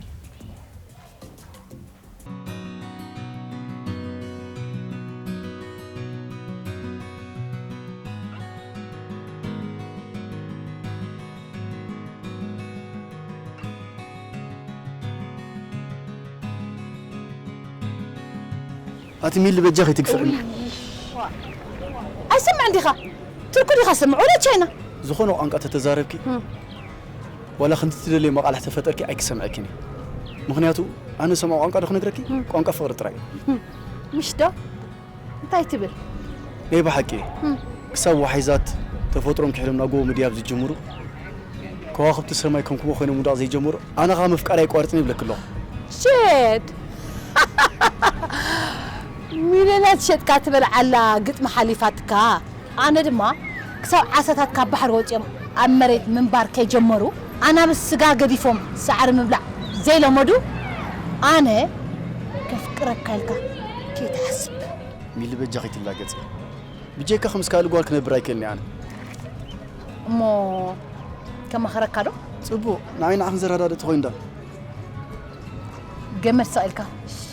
ኣቲ ሚሊ በጃኺ ትግፍዕኒ። ኣይሰምዕን ዲኻ? ትርኩ ዲኻ ሰምዕ ወላ ቻይና? ዝኾነ ቋንቋ ተተዛረብኪ፣ እም። ዋላ ከምቲ ትደልዮ መቓልሕ ተፈጠርኪ ኣይክሰምዐክን እየ። ምኽንያቱ ኣነ ሰምዖ ቋንቋ ዶ ክነግረኪ? እም። ቋንቋ ፍቕሪ ጥራይ እዩ። እም። ምሽ ዶ? እንታይ ትብል? ናይ ብሓቂ እም። ክሳብ ወሓይዛት ተፈጥሮም ክሕሎም ናብ ጎቦ ምድያብ ዝጅምሩ፣ ከዋኽብቲ ሰማይ ከም ኩቦ ኮይኖም ምውዳቕ ዘይጀምሩ፣ ኣነ ኸኣ ምፍቃር ኣይቋርጽን ይብለኪ ኣለኹ። ሸት! ሚልዮናት ሸጥካ ትበልዓላ ግጥሚ ሓሊፋትካ። ኣነ ድማ ክሳብ ዓሳታት ካብ ባሕሪ ወጺኦም ኣብ መሬት ምንባር ከይጀመሩ፣ ኣናብስ ስጋ ገዲፎም ሳዕሪ ምብላዕ ዘይለመዱ፣ ኣነ ከፍቅረካ ኢልካ ከይትሓስብ። ሚሊ በጃኺ ትላገጺ። ብጀካ ከምዚ ካልእ ጓል ክነብር ኣይክእልን እየ ኣነ። እሞ ከማኽረካ ዶ? ጽቡቕ፣ ንዓይ ንዓኽን ዘረዳድእ ተኾይኑ ዳ? ገመድ ሰቒልካ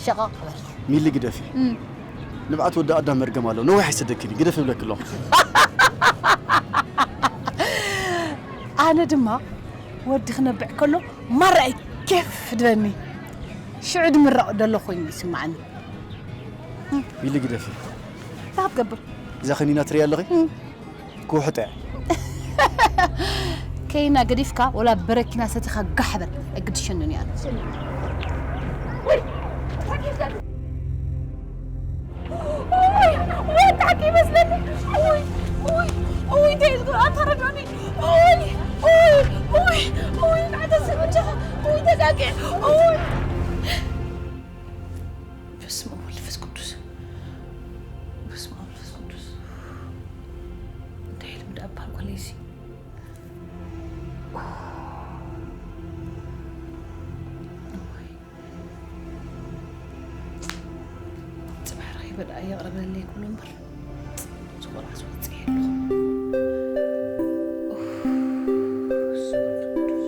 ሸቓቕ በል። ሚሊ ግደፊ። እም። ንብዓት ወዲ ኣዳም መርገም ኣሎ። ነዊሕ ኣይሰደክን እዩ። ግደፊ እብለኪ ኣለኹ። ኣነ ድማ ወዲ ክነብዕ ከሎ ማራ እዩ ኬፍ ድበኒ። ሽዑ ድምረቕ ደሎ ኮይኑ ይስምዓኒ። ሚሊ ግደፊ። እንታይ ክትገብር? እዛ ከኒና ትሪያ ኣለኺ? እም። ክውሕጠ እያ። ከይና ገዲፍካ ወላ በረኪና ሰቲኻ ጋሕ በል፣ ኣይግድሸንን እያ። ውይ፣ ውይ፣ ኣታኪ ይመስለኒ። ውይ፣ ውይ፣ ውይ፣ እንታይ እዩ ዝገብር? ኣታ ረዳኒ። ውይ፣ ውይ፣ ውይ፣ ውይ፣ ንዓይ ተስእ በጃኻ። ውይ፣ ተጋግየ። ውይ። በስመ አብ ወልድ መንፈስ ቅዱስ። በስመ አብ ወልድ መንፈስ ቅዱስ። እንታይ ልምድ ኣባል ቆለይሲ። እዋይ። ጽባሕ ረኺበ ደኣ የቕርበለይ ክብሎ እምበር፣ እዚ ቆልዓስ ወጽየ ኣለኹ። ኡፍ፣ ስም ቅዱስ።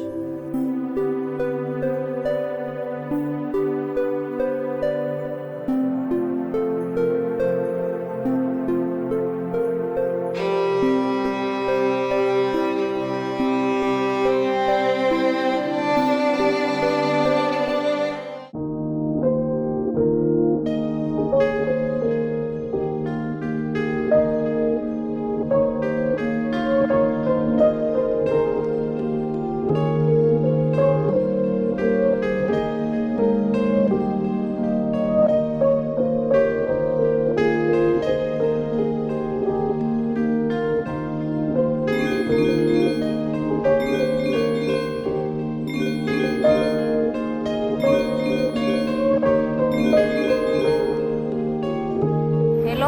ሄሎ።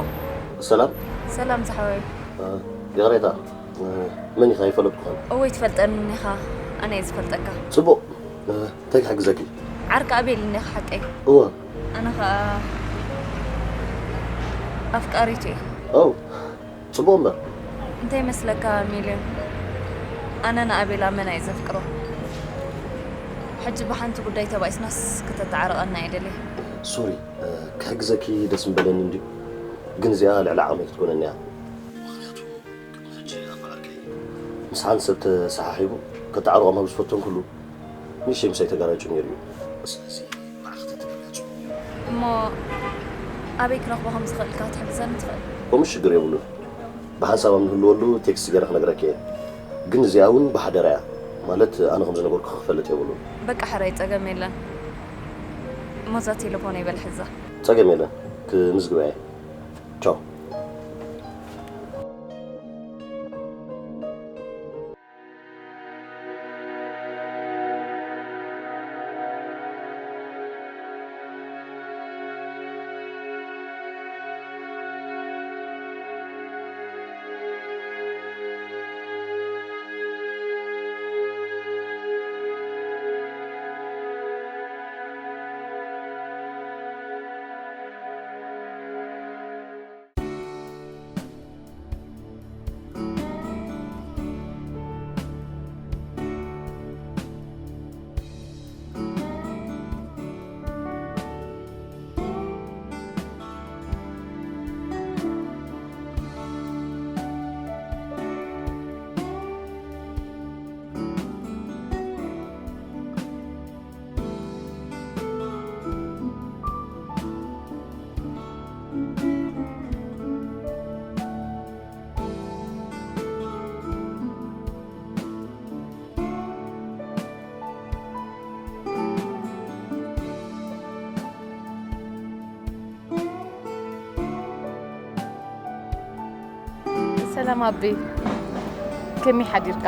ሰላም። ሰላም ዝሓወይ። እ፣ ይቕሬታ፣ እ፣ መን ኢኻ? ኣይፈለጥኩኻን። እወ፣ ኣይትፈልጠንን ኢኻ፣ ኣነ እየ ዝፈልጠካ። ጽቡቕ፣ እ፣ እንታይ ክሕግዘኪ? ዓርኪ ኣቤል እኒኻ ሓቀይ? እወ። ኣነ ኸኣ ኣፍቃሪቱ እየ። ኦ፣ ጽቡቕ እምበር። እንታይ ይመስለካ ሚልዮን፣ ኣነ ንኣቤል ኣመና እየ ዘፍቅሮ። ሕጂ ብሓንቲ ጉዳይ ተባኢስናስ ክተተዓርቐና እየ ደልየ። ሶሪ፣ እ፣ ክሕግዘኪ ደስ ምበለኒ እንድዩ፣ ግን እዚኣ ልዕሊ ዓቕመይ ክትኮነኒ እያ። ምኽንያቱ ቅድሚ ሕጂ ኣባ ዓርከይ ምስ ሓንቲ ሰብ ተሰሓሒቡ ከተዓርቖም ኣብ ዝፈተንኩሉ፣ ንእሽተይ ምሳይ ተጋራጩ ነይሩ እዩ። ስለዚ ንዓኺ ተተገላጹ። እሞ ኣበይ ክረኽቦ ከም ዝኽእል ኢልካ ክትሕግዘኒ ትኽእል? ከምኡ ሽግር የብሉን። ብሓንሳብ ኣብ ንህልወሉ ቴክስት ገይረ ክነግረኪ እየ። ግን እዚኣ እውን ብሓደራ እያ። ማለት ኣነ ከም ዝነገርኩ ክፈልጥ የብሉን። በቃ ሕራይ ጸገም የለን። እሞ እዛ ቴሌፎነይ በል ሕዛ። ጸገም የለን። ክምዝግባ እየ። ቻው። ሰላም ኣቢ፣ ከመይ ሓዲርካ?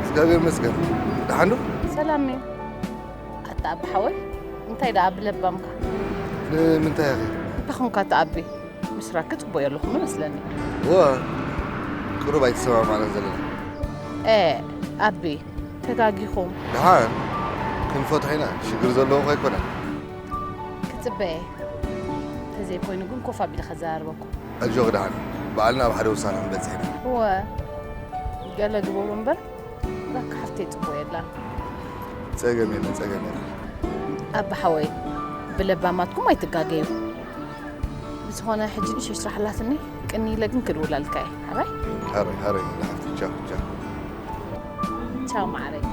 እግዚኣብሔር ይመስገን። ደሓን ዶ? ሰላም እየ። ኣታ ኣቢ ሓወይ፣ እንታይ ደኣ ብለባምካ? ንምንታይ ኢኺ? እንታይ ኾንካ ኣታ ኣቢ? ምስራክ ጽቡቅ የለኹም መስለኒ። እወ፣ ቅሩብ ኣይተሰማማዕናን ዘለና። ኤ፣ ኣቢ፣ ተጋጊኹም። ደሓን ክንፈትሖ ኢና፣ ሽግር ዘለዎ እኮ ኣይኮነን። ክጽበየ። ተዘይኮይኑ ግን ኮፍ ኣቢለ ከዘራርበኩም። ኣጆኺ ደሓን፣ ባዕልና ኣብ ሓደ ውሳነ ክንበጽሕ ኢና። እወ፣ ገለ ግበሩ እምበር፣ እዛ ሓፍተይ ጽቡቅ የላን። ጸገም የለን፣ ጸገም የለን። ኣባ ሓወይ፣ ብለባማትኩም ኣይትጋገዩ። ብዝኾነ ሕጂ ንእሽተይ ስራሕ ኣላትኒ፣ ቅኒ ኢለ ግን ክድውለልካ እየ። ሕራይ? ሕራይ፣ ሕራይ፣ ሓፍቲ፣ ቻው፣ ቻው። ቻው፣ ማዓረይ።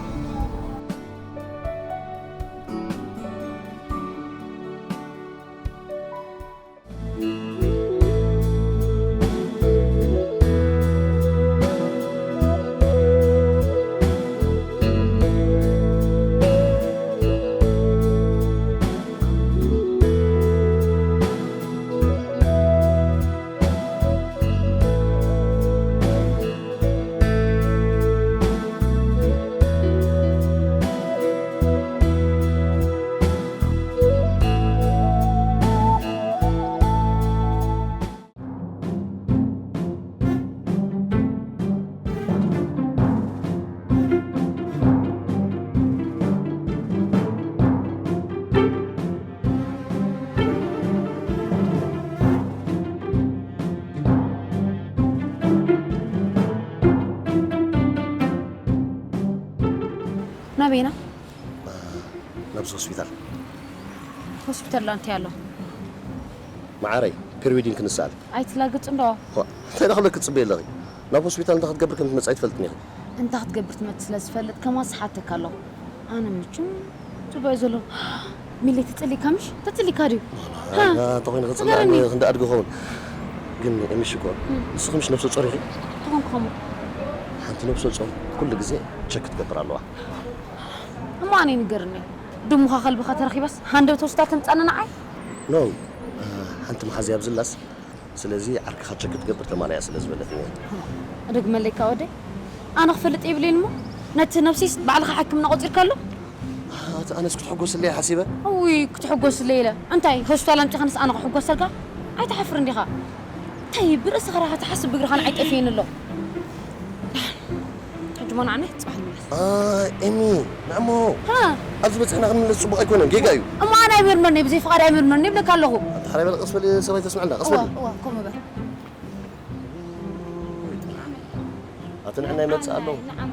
ናበይና? ናብዚ ሆስፒታል። ሆስፒታል ላ እንታይ ኣሎ? መዓረይ፣ ፔሪዊዲን ክንስኣል። ኣይትላግጽ እንዶ። ዋ፣ እንታይ ደኣ ክብለኪ ትጽበዪ ኣለኺ? ናብ ሆስፒታል እንታይ ክትገብር ከም ትመጽእ ኣይትፈልጥን ኢኺ። እንታይ ክትገብር ትመጽእ ስለ ዝፈልጥ ከማን ስሓተካ ኣለኹ። ኣነ ምቹም ጽቡቕ ዘሎ። ሚሊ ተጸሊእካ ምሽ? ተጸሊእካ ድዩ? ኣይ፣ ሃ? እንተኾይኑ ክጽላእኒ ንገረኒ። ክንዲ ኣድጊ ኸውን። ግን ኤሚ ሽኮር፣ እም። ንስኺ ምሽ ነብሰ ጾር ኢኺ? ተኾንኩ ኸሙ። ሓንቲ ነብሰ ጾር ኩሉ ግዜ ቸክ ክትገብር ኣለዋ። እሞ ኣነ ንገርኒ። ድሙኻ ከልብኻ ተረኺባስ ሃንደበት ሆስፒታል ተምጻኒ ንዓይ? ኖ፣ ሓንቲ መሓዝያ ኣብዝላስ ስለዚ ዓርክኻ ቸክ ክትገብር ተማልያ ስለ ዝበለትኒ እያ። እደግመለይካ ወደይ፣ ኣነ ክፈልጥ የብለይን እሞ ነቲ ነብሲስ ባዕልኻ ሓኪምና ቆጺርካሉ? ኣቲ ኣነስ ክትሕጎስለይ ሓሲበ። እውይ ክትሕጎስለይ ኢለ እንታይ ሆስፒታል ኣምጺኻንስ ኣነ ክሕጎሰልካ? ኣይትሓፍርን ዲኻ? እንታይ ብርእስኻ ራኻ ትሓስብ ብእግርኻ ንዓይ ጠፊእኒ ኣሎ። ሕጂ እሞ ንዓና ጽባሕ ንመለስ። ኣይ፣ ኤሚ፣ ንዕሞ። ሃ? ኣብዚ በጺሕና ክንምለስ ጽቡቕ ኣይኮነን፣ ጌጋ እዩ። እሞ ኣነ ኣይምርመርኒ፣ ብዘይ ፍቓድ ኣይምርመርኒ ይብለካ ኣለኹ። ኣንታ ሓራይ በል፣ ቀስ በል፣ ሰብ ኣይተስምዐና፣ ቀስ እዋ፣ በል። እዋ፣ ከምኡ በል። ኣቲ ንዕና ይመጽእ ኣሎ። ንዓና።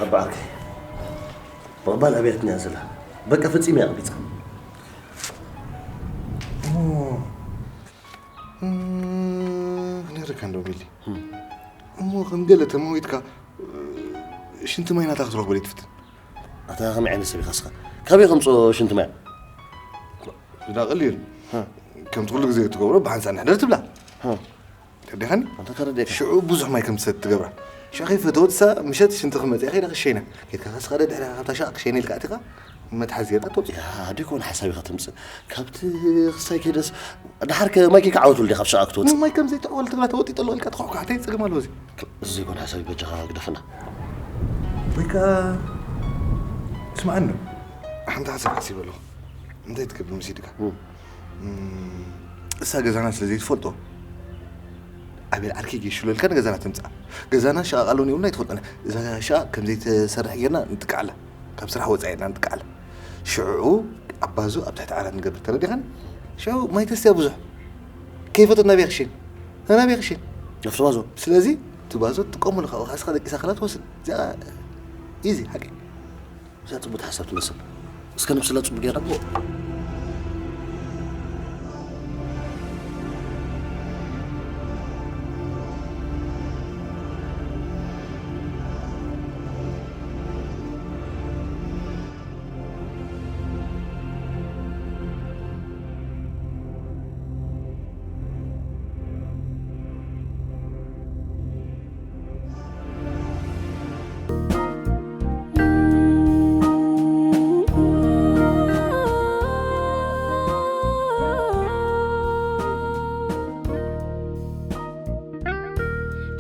ኣባ ዓርከይ፣ ምቕባል ኣብያትና እያ ዘላ። በቃ ፈጺመ እያ ኣቕቢጻ። ነግረካ እንዶ ሚሊ፣ እሞ ከም ገለ ተመዊትካ ሽንቲ ማይ ናታ ክትረኽበሉ ትፍትን። ኣታ ከመይ ዓይነት ሰብ ኢኻ እስኻ? ካበይ ከምፅኦ ሽንቲ ማይ? ዝዳ ቀሊል፣ ከምቲ ኩሉ ግዜ ትገብሮ ብሓንሳብ ንሕደር ትብላ። ተረዲኻኒ? ኣንታ ተረዲእካ። ሽዑ ብዙሕ ማይ ከም ትሰቲ ትገብራ። ሽዑ ከይፈተወት እሳ ምሸት ሽንቲ ክመጽእ ከይዳ ክሸይና። ከይድካ ከስኻ ደድሕሪኻ ካብታ ሻቕ ክሸይና ኢልካ ኣቲኻ መትሓዚ ጌርካ ትወጽእ። ያ፣ ደይኮን ሓሳብ ኢኻ ተምጽእ። ካብቲ ክሳይ ከይደስ፣ ደሓር ከ ማይ ከይከዓወትሉ ዲኻ ካብ ሻቕ ክትወጽእ? ማይ ከም ዘይትዕወል ትግራ ተወጢጠ ኣለኹ ኢልካ ትኹሕኳሕ፣ እንታይ ጸገም ኣለዎ እዚ? እዚ ዘይኮነ ሓሳብ እዩ፣ በጃኻ ግደፈና። ወይ ከኣ፣ ስምዓኒ፣ ሓንቲ ሓሳብ ሓሲበ ኣለኹ። እንታይ ትገብር መሲልካ? እሳ ገዛና ስለ ዘይትፈልጦ ኣቤል ዓርኪ ጌሽሎ ኢልካ ንገዛና ተምፅኣ። ገዛና ሸቓቕ ኣለውን የብሉን ኣይትፈልጦን። እዛ ሸቓቕ ከም ዘይትሰርሕ ጌርና ንጥቅዓላ። ካብ ስራሕ ወፃኢ ኢልና ንጥቅዓላ። ሽዑ ኣባዙ ኣብ ትሕቲ ዓራት ንገብር ተረዲኻን? ሽዑ ማይ ተስትያ ብዙሕ ከይፈቶ ናበይ ክሽን? ናበይ ክሽን? ኣብቲ ባዞ። ስለዚ እቲ ባዞ ትጥቀመሉ ካብኡ ካስኻ ደቂሳ ከላ ትወስድ። እዚኣ ኢዚ ሓቂ። እዛ ጽቡት ሓሳብ ትመስል። እስከ ነብስላ ጽቡቅ ጌራ።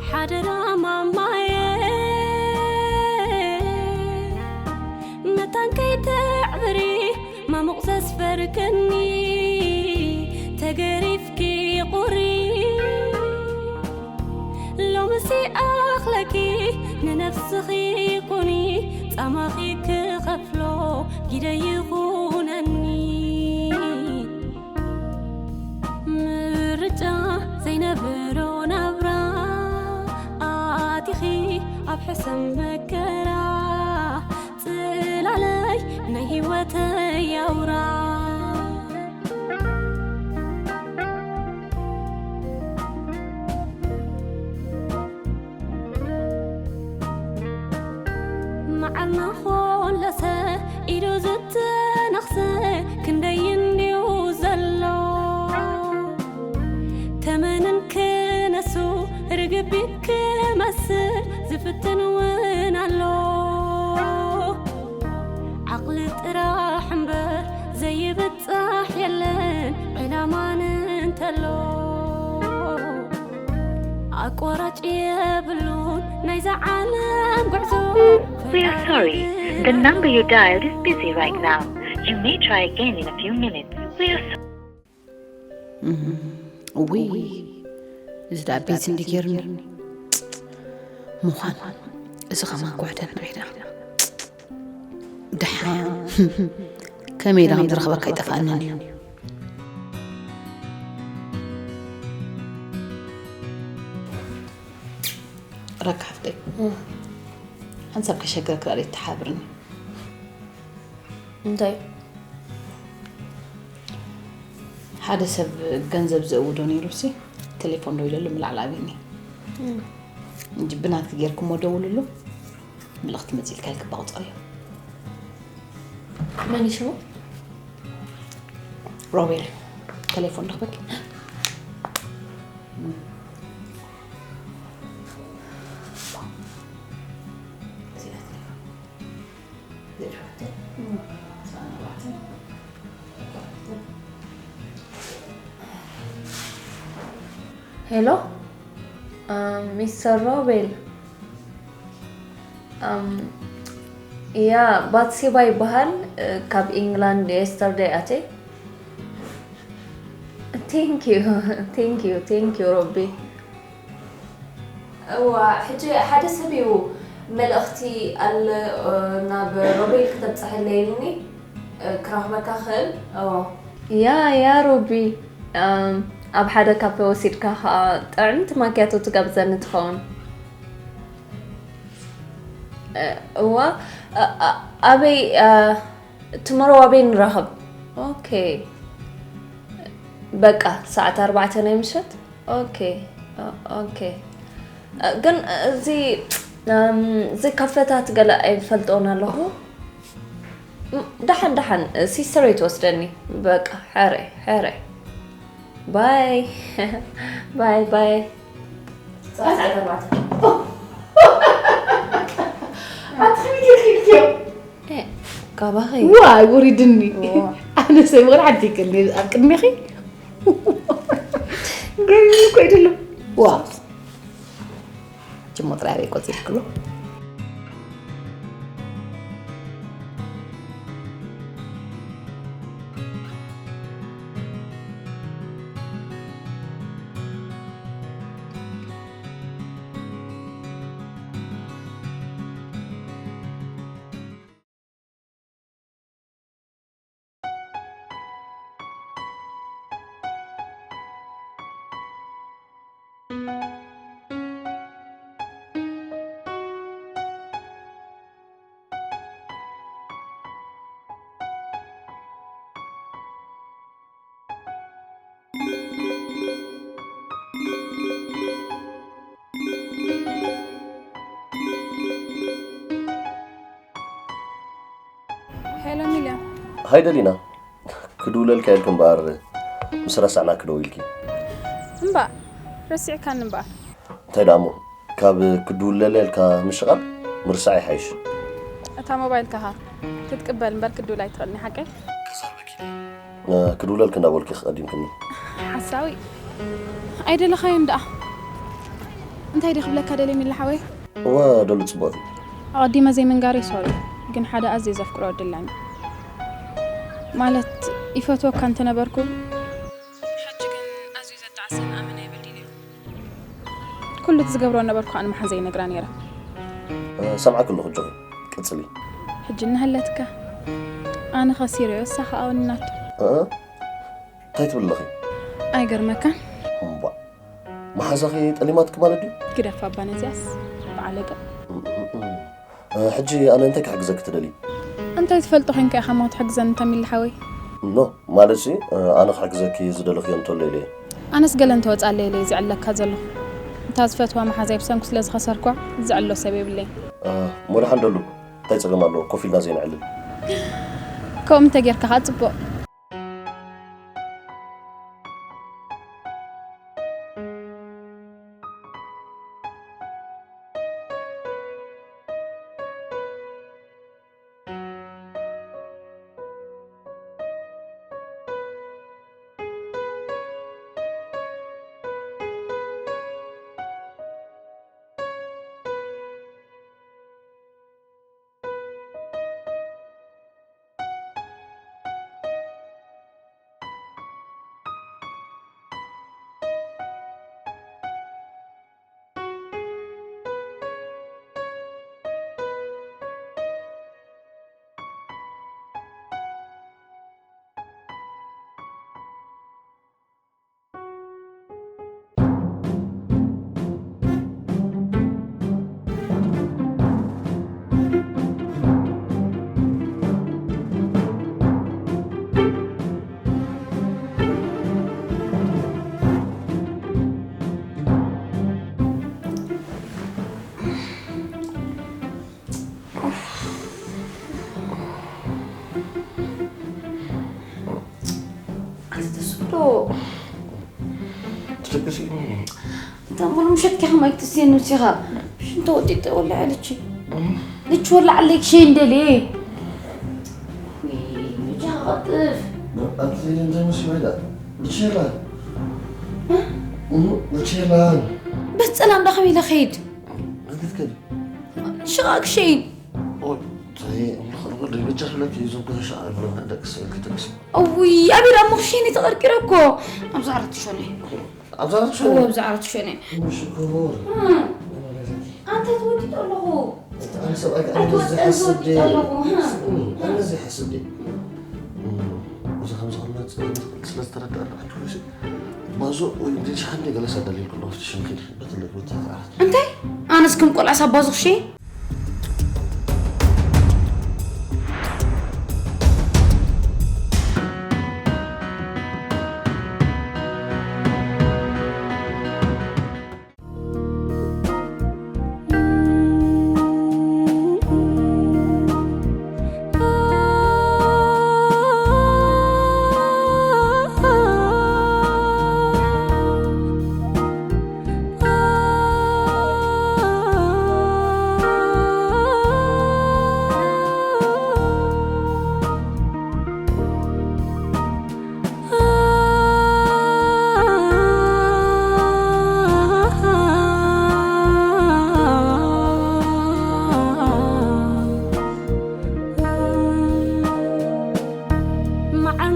ሓደራ ማማየ መታን ከይተዕብሪ ማሙቕ ዘስፈርክኒ ተገሪፍኪ ቁሪ ሎምሲ ኣኽለኪ ንነፍስኺ ኩኒ ጻማኺ ክኸፍሎ ግደ ይኹነኒ ምርጫ ዘይነበሮ ናብራ ኣቲኺ ኣብ ሕሰም መከራ ጽላለይ ናይ ህይወተይ ኣውራ መዓርና ኾለሰ ኢዱ ዝተነኽሰ ክንደይ እንድዩ ዘሎ ተመንን ክነሱ ርግቢት ክመስል ዝፍትን እውን ኣሎ ዓቕሊ ጥራሕ እምበር ዘይብጻሕ የለን ዕላማን እንተሎ ኣቋራጭ የብሉን ናይዛ ዓለም ጉዕዞ We are sorry. The number you dialed is busy right now. You may try again in a few minutes. We are sorry. እውይ እዚ ደኣ ቤት እንዲ ገይርኒ ምዃን እዚ ኸማን ጓዕደን ዒዳ ደሓ ከመይ ኢለ ከም ዝረኽበካ ኣይጠፍኣንን እዩ ረካ ሓፍተይ ሓንሳብ ከሸግረክ ዳኣ ተሓብርኒ እንታይ ሓደ ሰብ ገንዘብ ዘእውዶ ነይሩ ሲ ቴሌፎን ደው ኢለሉ ምላዕሊ ኣብኒ እንጂ ብናትክ ጌርክሞ ደውልሉ ምልእኽቲ መፂልካ ኢልክ ባቑፀር እዩ መን ሽሙ ሮቤል ቴሌፎን ረኽበክ ሄሎ ሚስተር ሮቤል ያ ባትሲባ ይበሃል ካብ ኢንግላንድ የስተርደይ ኣትየ thank you thank you thank you ሮቢ እዋ ሕጂ ሓደ ሰብ እዩ መልእኽቲ ኣለ ናብ ሮቤል ክተብፅሐለይ ኢልኒ ክረኽበካ ክእል እዎ ያ ያ ሮቢ ኣብ ሓደ ካፈ ወሲድካ ከዓ ጥዕምቲ ማኪያቶ ትጋብዘኒ ትኸውን እዋ፣ ኣበይ፣ ትመሮ ኣበይ ንራኸብ? ኦኬ፣ በቃ፣ ሰዓት ኣርባዕተ ናይ ምሸት? ኦኬ፣ ኦኬ። ግን እዚ፣ እዚ ካፈታት ገለ ኣይፈልጦን ኣለኹ። ደሓን፣ ደሓን፣ ሲስተረይ ትወስደኒ። በቃ፣ ሕረ፣ ሕረ። ባይ። ባይ፣ ባይ። ሰዓት ኣርባዕተ። ኣቲ ከመይ ጌርኪ ኢልክዮ? ካባኺ። ዋይ፣ ውሪድኒ። ኣነ ሰብ ወላ ሓንቲ ይቅኒ ኣብ ቅድሚኺ። ገርሚ እኮ ኣይደለም። ዋ። ጅሞ ጥራይ ኣበይ ቆጺርክሎ? ሄሎ ሚልያ። ሃይ ደሊና፣ ክድውለልካ ኢልክ እምበኣር ምስ ረሳዕናኪ ደዊልኪ። እምባእ ረሲዕካኒ እምበኣር። እንታይ ደኣ እሞ፣ ካብ ክድውለለልካ ምሽቓል ምርሳዕ ይሓይሽ። እታ ሞባይልካ ሃ ክትቅበል እምበር ክትድውል ኣይትኽእልን ሓቀይ? ክዛረበኪ። እ፣ ክድውለልኪ እንዳበልኩ ክቐዲምክኒ። ሓሳዊ። ኣይደለኻዮን ደኣ። እንታይ ድየ ክብለካ ደልየ ሚሊ ሓወይ? እወ፣ ደሉ ጽቡቕ እዩ። ኣቐዲመ ዘይምንጋረይ ሶሪ፣ ግን ሓደ ኣዝየ ዘፍቅሮ ወዲ ኣለኒ። ማለት፣ ይፈትወካ እንተነበርኩ፣ ሕጂ ግን ኣዝዩ ዘጣዕሰን ኣመና ይበድል እዩ። ኩሉ እቲ ዝገብሮ ነበርኩ ኣነ መሓዘይ ነግራ ነይራ። እ፣ ሰምዓኪ ኣለኹ፣ ጆይ። ቀጽሊ። ሕጂ እናሃለትካ፣ ኣነ ኸሲረዮ፣ እሳ ኸኣ ወኒናቶ። እ፣ እንታይ ትብሊ ኣለኺ? ኣይገርመካን? እምቧ። መሓዛኺ ጠሊማትኪ ማለት ድዩ? ግደፋ እባ ነዚኣስ፣ በዓል ኣገብ። እ፣ ሕጂ ኣነ እንታይ ክሕግዘኪ ትደልዪ? እንታይ ትፈልጦ ኾይንካ ኢኻ እሞ ክትሕግዘኒ እንተ ሚሊ ሓወይ? ኖ፣ ማለትሲ፣ እ፣ ኣነ ክሕግዘኪ ዝደለኽዮ እንተሎ ኢለ እየ። ኣነስ ገለ እንተወጻለይ ኢለ እየ ዝዕለካ ዘለኹ። እታ ዝፈትዋ መሓዛይ ብሰንኩ ስለ ዝኸሰርኳ፣ ዝዕሎ ሰብ የብለይን። እ፣ እሞ ደሓን ደሉ፣ እንታይ ጸገም ኣለዎ? ኮፍ ኢልና ዘይንዕልል? ከምኡ እንተ ጌርካ ኸኣ ጽቡቕ። ኣቲ ተስፍዶ። ትደቅሲ? እንታ ሙሉ ምሸት ኪኻ ማይ ትስየኒ ንሲኻ። ሽንቶ ወጢጠ ወላ ልቺ። ልቺ ወላ ዓለይ ክሸይ እንደልየ። ልቺ ኸጥፍ። ኣቲ እንታይ መሲሉ ኢላ? ልቺ የላን። እ? እም፣ ልቺ የላን። በስ ጸላም ዳ ኸመይ ኢለ ኸይድ? ኣቲ ትከዲ? ሽቓ ክሸይን። ኦይ፣ ታይ፣ እምልኽ፣ እምልኽ፣ ደይ በጃ ክብለኪ፣ እዞም ገዛ ሸዓ ብለና ደቂ እስራኤል ክተቅሲ። እውይ፣ ኣቤል፣ ኣሞ ክሸይን ተቐርቂረ እኮ። ኣብዚ ዓራት ትሸነ። ኣብዚ ዓራት ትሸነ? እዎ፣ ኣብዚ ዓራት ትሸነ። እም፣ ሽኮር። እም። ኣንታ ተወዲጡ ኣለኹ። ኣነ ሰብኣይ ከኣ ኣንታ እንደዚ ወዲጡ ሓስብ ድየ? ኣለኹ፣ እም። ስምዒ፣ ኣነ እንደዚ ሓስብ ድየ? እም፣ እዚ ከምዚ ከምዚ ስለ ዝተረዳእና፣ ኣንቺ ኮይሲ፣ ባዞ ወይ እንደ ሻሓን ገለ ሰደልልኩ ኣለኹ፣ ሽምኪ፣ በትለይ፣ በትለይ፣ ዓራት። እንታይ? ኣነስ ከም ቆልዓ ሳባዞ ክሸይን?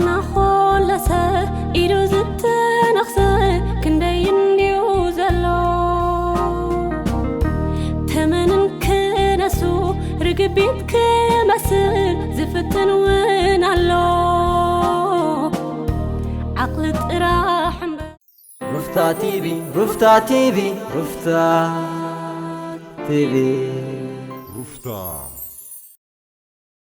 ናኾለሰ ኢዱ ዝተነኽሰ ክንደይ እንድዩ ዘሎ። ተመንን ክነሱ ርግቢት ክመስል ዝፍትን እውን ኣሎ። ዓቕሊ ጥራሕ እምበር። ሩፍታ ቲቪ፣ ሩፍታ ቲቪ፣ ሩፍታ ቲቪ። ሩፍታ